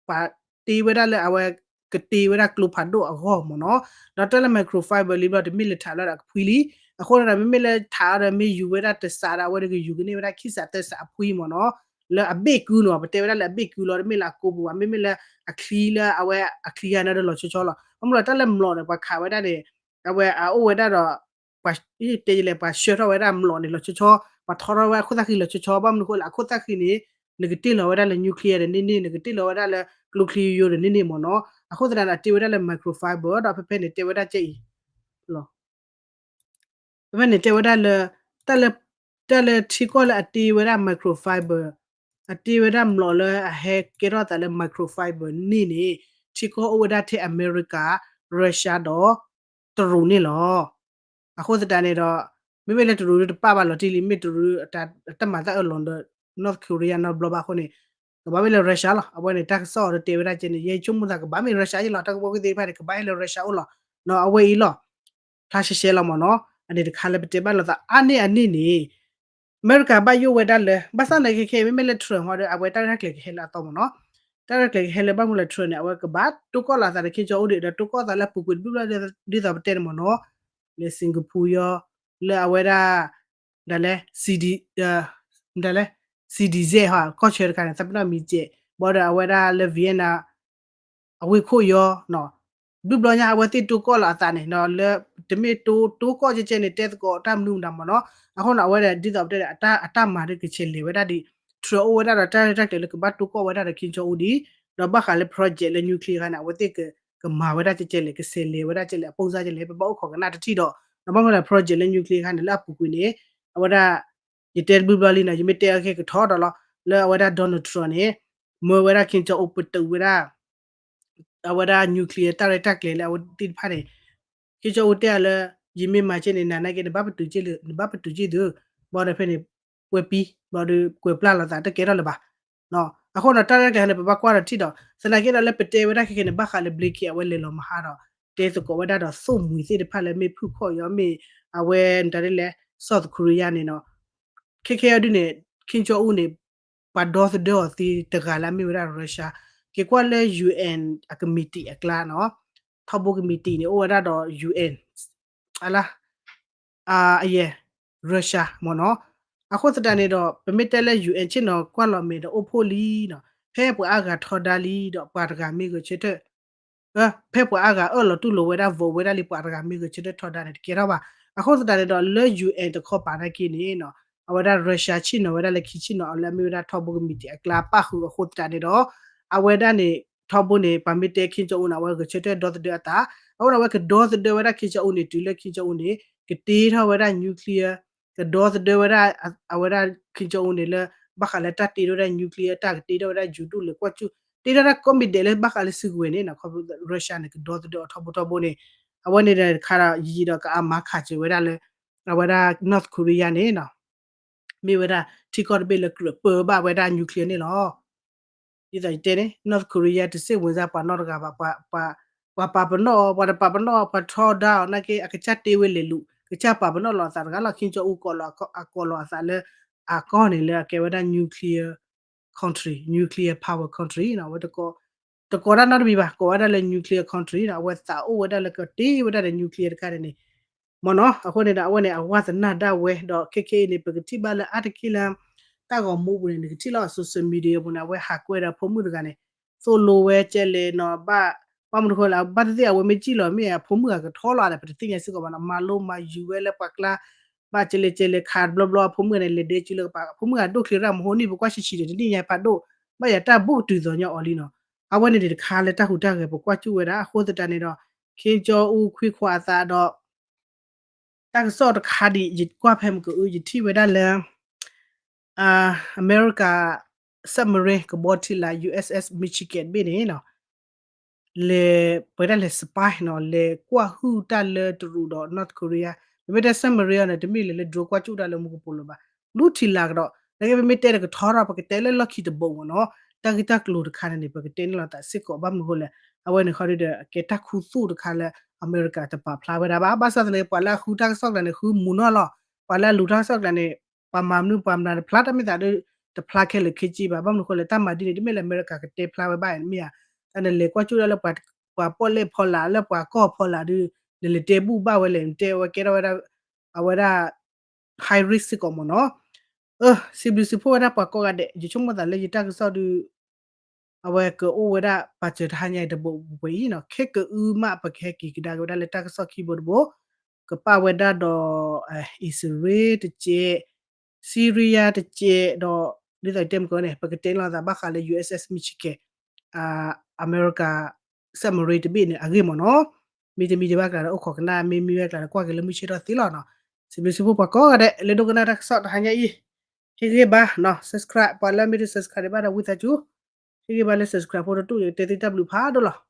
ပှၤတ့ဝဲဒၣ်လၢအဝဲကတ့ဝဲဒၣ်ကျိဖးဒိၣ်အဂီၢ်မ့ၢ်နီၤ. ဒီးတၢ်လၢ microfiber လံဘျီ တမ့ၢ်လၢထးလၢအကဖှံလံ. အဃိန့ၣ်ဒီး မ့မ့ၢ်လၢထးဒီးမ့ၢ်ယူၤဝဲဒၣ်တစးဒီး အဝဲတကယူၤကန့ၢ်ဝဲဒၣ်ခံစးသၢစးအဖှံမ့ၢ်နီၤ လၢအဘ့ၣ်ကုလီၤ ပတဲဝဲဒၣ်လၢအဘ့ၣ်ကုလီၤ တမ့ၢ်လၢအကိပူၤဘၣ် မ့မ့ၢ်လၢအချံလၢအဝဲအချံဂၤန့ၣ်ဒီးလီၤဆီဆီလီၤ. ဘၣ်မနုၤလၢတၢ်လၢမျိာ်န့ၣ် ပှၤခးဝဲဒၣ်န့ၣ် အဝဲအအိၣ်ဝဲဒၣ်ဒီး ပှၤတဲလဲၣ် ပှၤဆှၢထီၣ်ဝဲဒၣ်မျိာ်န့ၣ်လီၤဆီဆီ ပှၤထီထီၣ်ဝဲအခိၣ်သၣ်ဃံလီၤဆီဆီ ဘၣ်မနုၤဃိလၢအခိၣ်သၣ်ဃံန့ၣ် နကတ့ၢ်လီၤဝဲဒၣ်လၢ nuclear ဒီးန့ၢ်န့ၢ် နကတ့ၢ်လီၤဝဲဒၣ်လၢကျိချံယိယိဒီးန့ၢ်န့ၢ်မ့ၢ်နီၤ. အဃိသတးန့ၣ် အတ့ဝဲဒၣ်လၢ microfiber ဒီးဖဲဖဲန့ၣ် တဲဝဲဒၣ်ကဲအံၤလီၤ. ဖဲန့ၣ်တဲဝဲဒၣ်လၢ တၢ်လၢ တၢ်လၢထံကီၢ်လၢအတ့ဝဲဒၣ် microfiber အတ့ဝဲဒၣ်မျိာ်လၢအဟဲကဲထီၣ်သးလၢ microfiber န့ၣ်န့ၣ် ထံကီၢ်အိၣ်ဝဲဒၣ်ထဲအမဲရကၤ, Russia ဒီးတရူးန့ၣ်လီၤ. အဃိသတးန့ၣ်ဒီး မ့မ့ၢ်လၢတရူးတပာ်ဘၣ်လီၤတံၢ်လံ မ့ၢ်တရူးအတၢ်မၤတၢ်အၢၣ်လီၤဒီး North Korea နီတဘျီဘၣ်အဃိန့ၣ် ကဘၣ်မ့ၢ်လၢ Russia လီၤ. အဝဲန့ၣ် တၢ်ကစီၣ်အီၤဒီးတဲဝဲဒၣ်ကဲန့ၣ် ယဲဆိကမိၣ်သးကဘၣ်မ့ၢ် Russia ယလီၤ တၢ်ကဘီကသ့ၣ်တဖၣ်န့ၣ် ကဘၣ်ဟဲလၢ Russia အိၣ်လီၤ. နီၢ်အဝဲအံၤလီၤ ဖျါရှဲရှဲလီၤမ့ၢ်နီၤ. အန့ၣ်တခါလၢပတဲဘၣ်လိာ်သးအါန့ၢ်အန့ၣ်န့ၣ် အမဲရကၤဘၣ်ယိၣ်ဝဲဒၣ်လၢ ဘၣ်ဆၣ်န့ၣ်ခဲခဲအံၤ မ့မ့ၢ်လၢ Trump ဟီဒီး အဝဲတၢ်ရဲၣ်တၢ်ကျဲၤကဟဲလၢအသီမ့ၢ်နီၤ. တၢ်ရဲၣ်တၢ်ကျဲၤကဟဲလၢဘၣ်မနုၤလဲၣ် Trump န့ၣ် အဝဲကဘၣ်တိၢ်ကီၣ်လီၤအသးဒီး ခ့ကၠီအိၣ်ဒံး ဒီးတိၢ်ကီၣ်သးလၢအပူၤကွံာ်တဘျုးဘျီ ဒ်သိးပတဲန့ၣ်မ့ၢ်နီၤ. လၢ Singapore ယီၤ လၢအဝဲဒၣ် ဒ်လဲၣ် ဒ်လဲၣ် CDZ ဟီ ကီၢ်ဆၢတခါန့ၣ် သးပ့ၤနီၣ်မံၤစဲး ဘၣ်ဒီးအဝဲဒၣ်လၢ Vietnam အဝ့ၢ်ခိၣ်ယီၤ ဒူၣ်ဘျီညါ အဝဲသ့ၣ်တိၢ်ကီၣ်လီၤအသးန့ၣ် လၢ တမ့ၢ်တိၢ်ကီၣ်ကဲကဲန့ၣ် တဲသကိးတၢ်မနုၤမတၤမ့ၢ်နီၤ. အဃိန့ၣ် အဝဲဒၣ်ဒ်သိးပတဲဒီး အတၢ်မၤဒီးကဆဲးလဲၤဝဲဒၣ်ဒ် Trump အိၣ်ဝဲဒၣ်ဒီးတၢ်ရဲၣ်တၢ်ကျဲၤလၢကဘၣ်တိၢ်ကီၣ်ဝဲဒၣ်ဒီး ခ့ကၠီအိၣ်ဒံး ဒီးဘၣ်ဃးလၢ project လၢ nuclear ခါန့ၣ် အဝဲသ့ၣ်ကမၤဝဲဒၣ်ကဲကဲလဲၣ် ကဆဲးလဲၤဝဲဒၣ်ကဲလဲၣ် အပိၢ်စါကဲလဲၣ် ပဘၣ်အိၣ်ခိးကနၣ်တထံၣ်ဒီး ဒီးဘၣ်မနုၤလဲၣ် project လၢ nuclear ခါန့ၣ် လၢအပူၤကွံာ်န့ၣ် အဝဲဒၣ် ယတဲတဘျုးဘျီလံနီၤ ယမ့ၢ်တဲအခဲကထီဒီးလီၤ လၢအဝဲဒၣ် Donald Trump န့ၣ် မၢဝဲဒၣ် ခ့ကၠီအိၣ်ပတုာ်ဝဲဒၣ် အဝဲဒၣ် nuclear တၢ်ရဲၣ်တၢ်ကျဲၤလၢအဝဲသ့ၣ်တဖၣ်န့ၣ် ခ့ကၠီအိၣ်တဲအီၤလၢ ယမ့ၢ်မၤကဲန့ၣ် နၤနာ်က့ နဘၣ်ပတုာ်က့ၤသု နဘၣ်ပတုာ်က့ၤသု ဘၣ်ဒီးဖဲန့ၣ် ကွဲးပံ ဘၣ်ဒီးကွဲးပျၢ်လိာ်သးတကဲထီၣ်လၢၤဘၣ်. အဃိဒီးတၢ်ရဲၣ်တၢ်ကျဲၤန့ၣ် ပဘၣ်ကွၢ်ဒီးထံၣ်ဒီး သနာ်က့ဒီးလၢပတဲဝဲဒၣ်ခဲခဲန့ၣ် ဘၣ်ဃးလၢ Blinken အဝဲလဲၤလီၤမဟါဒီး တဲသကိးဝဲဒၣ်ဒီးသိၣ်မှံၤသ့ၣ်တဖၣ်လၢမ့ၢ်ဖုၣ်ခီၣ်ယီၤ မ့ၢ်အဝဲတၢ်ဒ်လဲၣ် South Korea န့ၣ်နီၤ ခဲခဲအံၤဒ်န့ၣ် ခ့ကၠီအိၣ်န့ၣ် ပှၤဒီသဒၢအီၤသ့တဂၤလၢအမ့ၢ်ဝဲဒၣ် Russia က့ၤကွၢ်လၢ UN အ committee အကျါနီၤ ထီဘိ committee န့ၣ် အိၣ်ဝဲဒၣ်ဒီး UN အလါ အယဲၢ် Russia မ့ၢ်နီၤ. အဃိသတးန့ၣ်ဒီး ပမ့ၢ်တဲလၢ UN ဆ့ၣ်နီၤကွၢ်လီၤမဲာ်ဒီးအိၣ်ဖှိၣ်လံနီၤ ဖဲပှၤအါဂၤထီဒါလံဒီးပှၤတဂၤမ့ၢ်ဂဲၤဆၢထၢၣ် ဖဲပှၤအါဂၤအၢၣ်လီၤတူၢ်လိာ်ဝဲဒၣ် vote ဝဲဒၣ်လံ ပှၤတဂၤမ့ၢ်ဂဲၤဆၢထၢၣ်ထီဒါန့ၣ် တကဲထီၣ်ဘၣ်. အဃိသတးန့ၣ်ဒီး လၢ UN တခီပၤနာ်က့န့ၣ်နီၤ အဝဲဒၣ် Russia ဆ့ၣ်နီၤဝဲဒၣ်လၢခံဆ့ၣ်နီၤအီၤလၢအမ့ၢ်ဝဲဒၣ်ထီဘိ committee အကျါပၣ်ဃုာ်အဃိသတးန့ၣ်ဒီး အဝဲဒၣ်န့ၣ် ထီဘိန့ၣ် ပှၤမ့ၢ်တဲ ခ့ကၠီအိၣ်န့ၣ် အဝဲဂဲၤဆၢထၢၣ်ဒီသဒၢအသး အဃိန့ၣ် အဝဲကဒီသဒၢဝဲဒၣ် ခ့ကၠီအိၣ်န့ၣ် တုၤလၢ ခ့ကၠီအိၣ်န့ၣ် ကတ့ထီၣ်ဝဲဒၣ် nuclear ကဒီသဒၢဝဲဒၣ် အဝဲဒၣ် ခ့ကၠီအိၣ်န့ၣ်လၢ ဘၣ်ဃးလၢတၢ်တ့ထီၣ်ဝဲဒၣ် nuclear တၢ်ကတ့ထီၣ်ဝဲဒၣ် ယူၤဒိၣ်လဲၤကွၢ်စူၣ် တ့ထီၣ်တၢ်ကိးမံၤဒဲးလၢဘၣ်ဃးလၢစုကဝဲၤန့ၣ်နီၤ Russia န့ၣ် ကဒီသဒၢအီၤထီဘိထီဘိန့ၣ် အဝဲန့ၣ်ဒီးတခါဒီး ယံာ်ဒီးကအါမးခးစၢၤဝဲဒၣ်လၢ အဝဲဒၣ် North Korea န့ၣ်နီၤ မ့ၢ်ဝဲဒၣ် ထံကီၢ်တဘ့ၣ်လၢကြၢးပၢဘၣ်ဝဲဒၣ် nuclear န့ၣ်လီၤ. ဒ်သိးယတဲန့ၣ် North Korea တစ့ၣ်ဝင်စၢ်ပှၤနီတဂၤဘၣ် ပှၤပာ်ပနီၣ်အီၤ ပှၤတပာ်ပနီၣ်အီၤ ပှၤထီဒါအီၤ နာ်က့ အကစၢ်တ့ဝဲလဲၤလူၤ ကစၢ်ပာ်ပနီၣ်လီၤအသးတဂၤလီၤ ခ့ကၠီအိၣ်ကိးလီၤအသးလၢ အကီၢ်န့ၣ်လၢအကဲဝဲဒၣ် nuclear country, nuclear power country နီၤ အဝဲတကိးတၢ်နီတမံၤဘၣ် ကိးဝဲဒၣ်လၢ nuclear country နီၤ အဝဲသးအိၣ်ဝဲဒၣ်လၢကတ့ဝဲဒၣ်ဒီး nuclear တခါန့ၣ်န့ၣ် မ့ၢ်နီၤ အဃိန့ၣ်ဒီး အဝဲန့ၣ် အဝဲသနာ်ဒၣ်ဝဲ ဒီးခဲခဲအံၤန့ၣ် ပကထံၣ်ဘၣ်လၢအါတက့ၢ်လၢ တၢ်ဂီၤမူပူၤန့ၣ် နကထံၣ်လီၤ social media ပူၤန့ၣ် အဝဲဟးကွဲဒီးဖိမုၣ်တဂၤန့ၣ် သိၣ်လိဝဲကဲလဲၣ်နီၤ ဘၣ် ဘၣ်မနုၤဃိလဲၣ် ဘၣ်သ့ၣ်သ့ၣ်အဝဲမ့ၢ်စံၣ်လီၤမ့ၢ်အဖိမုၣ်ဂၤကထီလီၤဒီး ပတသ့ၣ်ညါစ့ၢ်ကီးဘၣ်နီၤ မၤလိမၤယုၤဝဲလၢပှၤကျါ ဘၣ်ကဲလဲၣ်ကဲလဲၣ် ခးတဘျီဘျီ အဖိမုၣ်ဂၤန့ၣ် လဲၤဒဲကၠူလၢကပၤ အဖိမုၣ်ဂၤဒိၣ်ချံရၣ်မဟိနံၣ် ပကွၢ်ဆံးဆံးဒီး တနံၣ်ညါဖးဒိၣ် ဘၣ်ယၤတၢ်ဘူးကတုၤသိးညီအီၤလံနီၤ အဝဲန့ၣ်တခါလၢတၢ်ဟူးတၢ်ဂဲၤ ပကွၢ်စူၣ်ဝဲဒၣ် အဃိသတးန့ၣ်ဒီး ခ့ကၠီအိၣ်ခွံခွါအသးဒီး တၢ်ကစီၣ်တခါဒံး ယကွၢ်ဖဲမ့ၢ်ကအု ယထံၣ်ဝဲဒၣ်လၢ အမဲရကၤ submarine ကဘီထံလာ် USS Michigan တဘ့ၣ်န့ၣ်နီၤ လဲၤ ပဝဲဒၣ်လဲၤ spy နီၤ လဲၤကွၢ်ဟုၣ်တၢ်လၢတရူးဒီး North Korea ပမ့ၢ်တဲ submarine အီၤန့ၣ် တမ့ၢ်လဲၤလၢ drone ကွၢ်ကၠူၣ်တၢ်လၢမူကပိာ်လၢၤဘၣ် လူထံလာ်ကဒီး နာ်က့ပမ့ၢ်တဲတကထီထီၣ် ပကတဲလၢလီၢ်ခံတဘိမ့ၢ်နီၤ တၢ်ဂ့ၢ်တၢ်ကျိၤတခါန့ၣ်န့ၣ် ပကတဲန့ၢ်လိာ်သးစ့ၢ်ကီး ဘၣ်မနုၤဃိလဲၣ် အဝဲန့ၣ်ခီဒုဒီး အကဲတၢ်ခူသူၣ်တခါလၢ အမဲရကၤတပာ်ဖျါဝဲဒၣ်ဘၣ် ဘၣ်ဆၣ်သနာ်က့ ပှၤလၢအဃုတၢ်ကစီၣ်ကျါန့ၣ် ဃုမူနီၢ်လီၤ ပှၤလၢအလူၤတၢ်ကစီၣ်ကျါန့ၣ် ပှၤမၤမနုၤပှၤမၤတဖျါတၢ်မ့ၢ်သးဒီး တဖျါခဲလၢာ်ခဲဆ့ဘၣ် ဘၣ်မနုၤဃိလဲၣ် တၢ်မၤဒ်န့ၣ် တမ့ၢ်လၢအမဲရကၤကတဲဖျါဝဲဘၣ်မ့ၢ်ဧါ တၢ်န့ၣ်လဲၤကွၢ်ကၠူၣ်ဒၣ်လၢ ပှၤပီၣ်လဲၣ်ဖီလာ် လၢပှၤကီၢ်ဖီလာ်ဒီး နလဲၤတဲဘူၣ်ဘၣ်ဝဲလဲၣ် နတဲဝဲကဲထီၣ်ဝဲဒၣ် အဝဲဒၣ် high risk စ့ၢ်ကီးမ့ၢ်နီၤ စံးဘျုးစံးဖှိၣ်ဝဲဒၣ်ပှၤကိးဂၤဒဲး ယဆိကမိၣ်သးလၢယတၢ်ကစီၣ်ဒုး အဝဲကအိၣ်ဝဲဒၣ်ပာ်စၢၤတဟါညါအံၤတဘိဝဲအံၤနီၤ ခဲကအုမး ပကဟဲက့ၤကဒါက့ၤဝဲဒၣ်လၢတၢ်ကစီၣ်ခံဘိတဘိ ကပာ်ဝဲဒၣ်ဒီး အံၣ်စရ့လးတကဲး Syria တကဲး ဒီး ဒ်သိးတဲမ့ၢ်ကန့ၣ် ပကတဲလီၤသးဘၣ်ဃးလၢ USS Michigan အမဲရကၤ submarine တဘ့ၣ်န့ၣ်အဂ့ၢ်မ့ၢ်နီၤ မ့တမ့ၢ်ဒံးဘၣ်ကျါဒီးအိၣ်ခိးကနၣ် မ့မ့ၢ်ဝဲကျါဒီးကွၢ်က့ၤလၢမုၢ်ဆ့ၣ်ထီၣ်သ့လီၤနီၤ စံးဘျုးစံးဖှိၣ်ပှၤကိးဂၤဒဲး လၢဒိကနၣ်တၢ်ကစီၣ်တဟါညါအံၤ, ဟ့ၣ်ဂံၢ်ဘါ subscribe ပှၤလၢမ့ၢ်တ subscribe ဒံးဘၣ်ဒီးဝံသးစူၤ, ဟ့ၣ်ဂံၢ်ဘါလၢ subscribe ဖိတတူၢ် ယကတဲသုတၢ်ဘျုးဖးဒိၣ်လီၤ.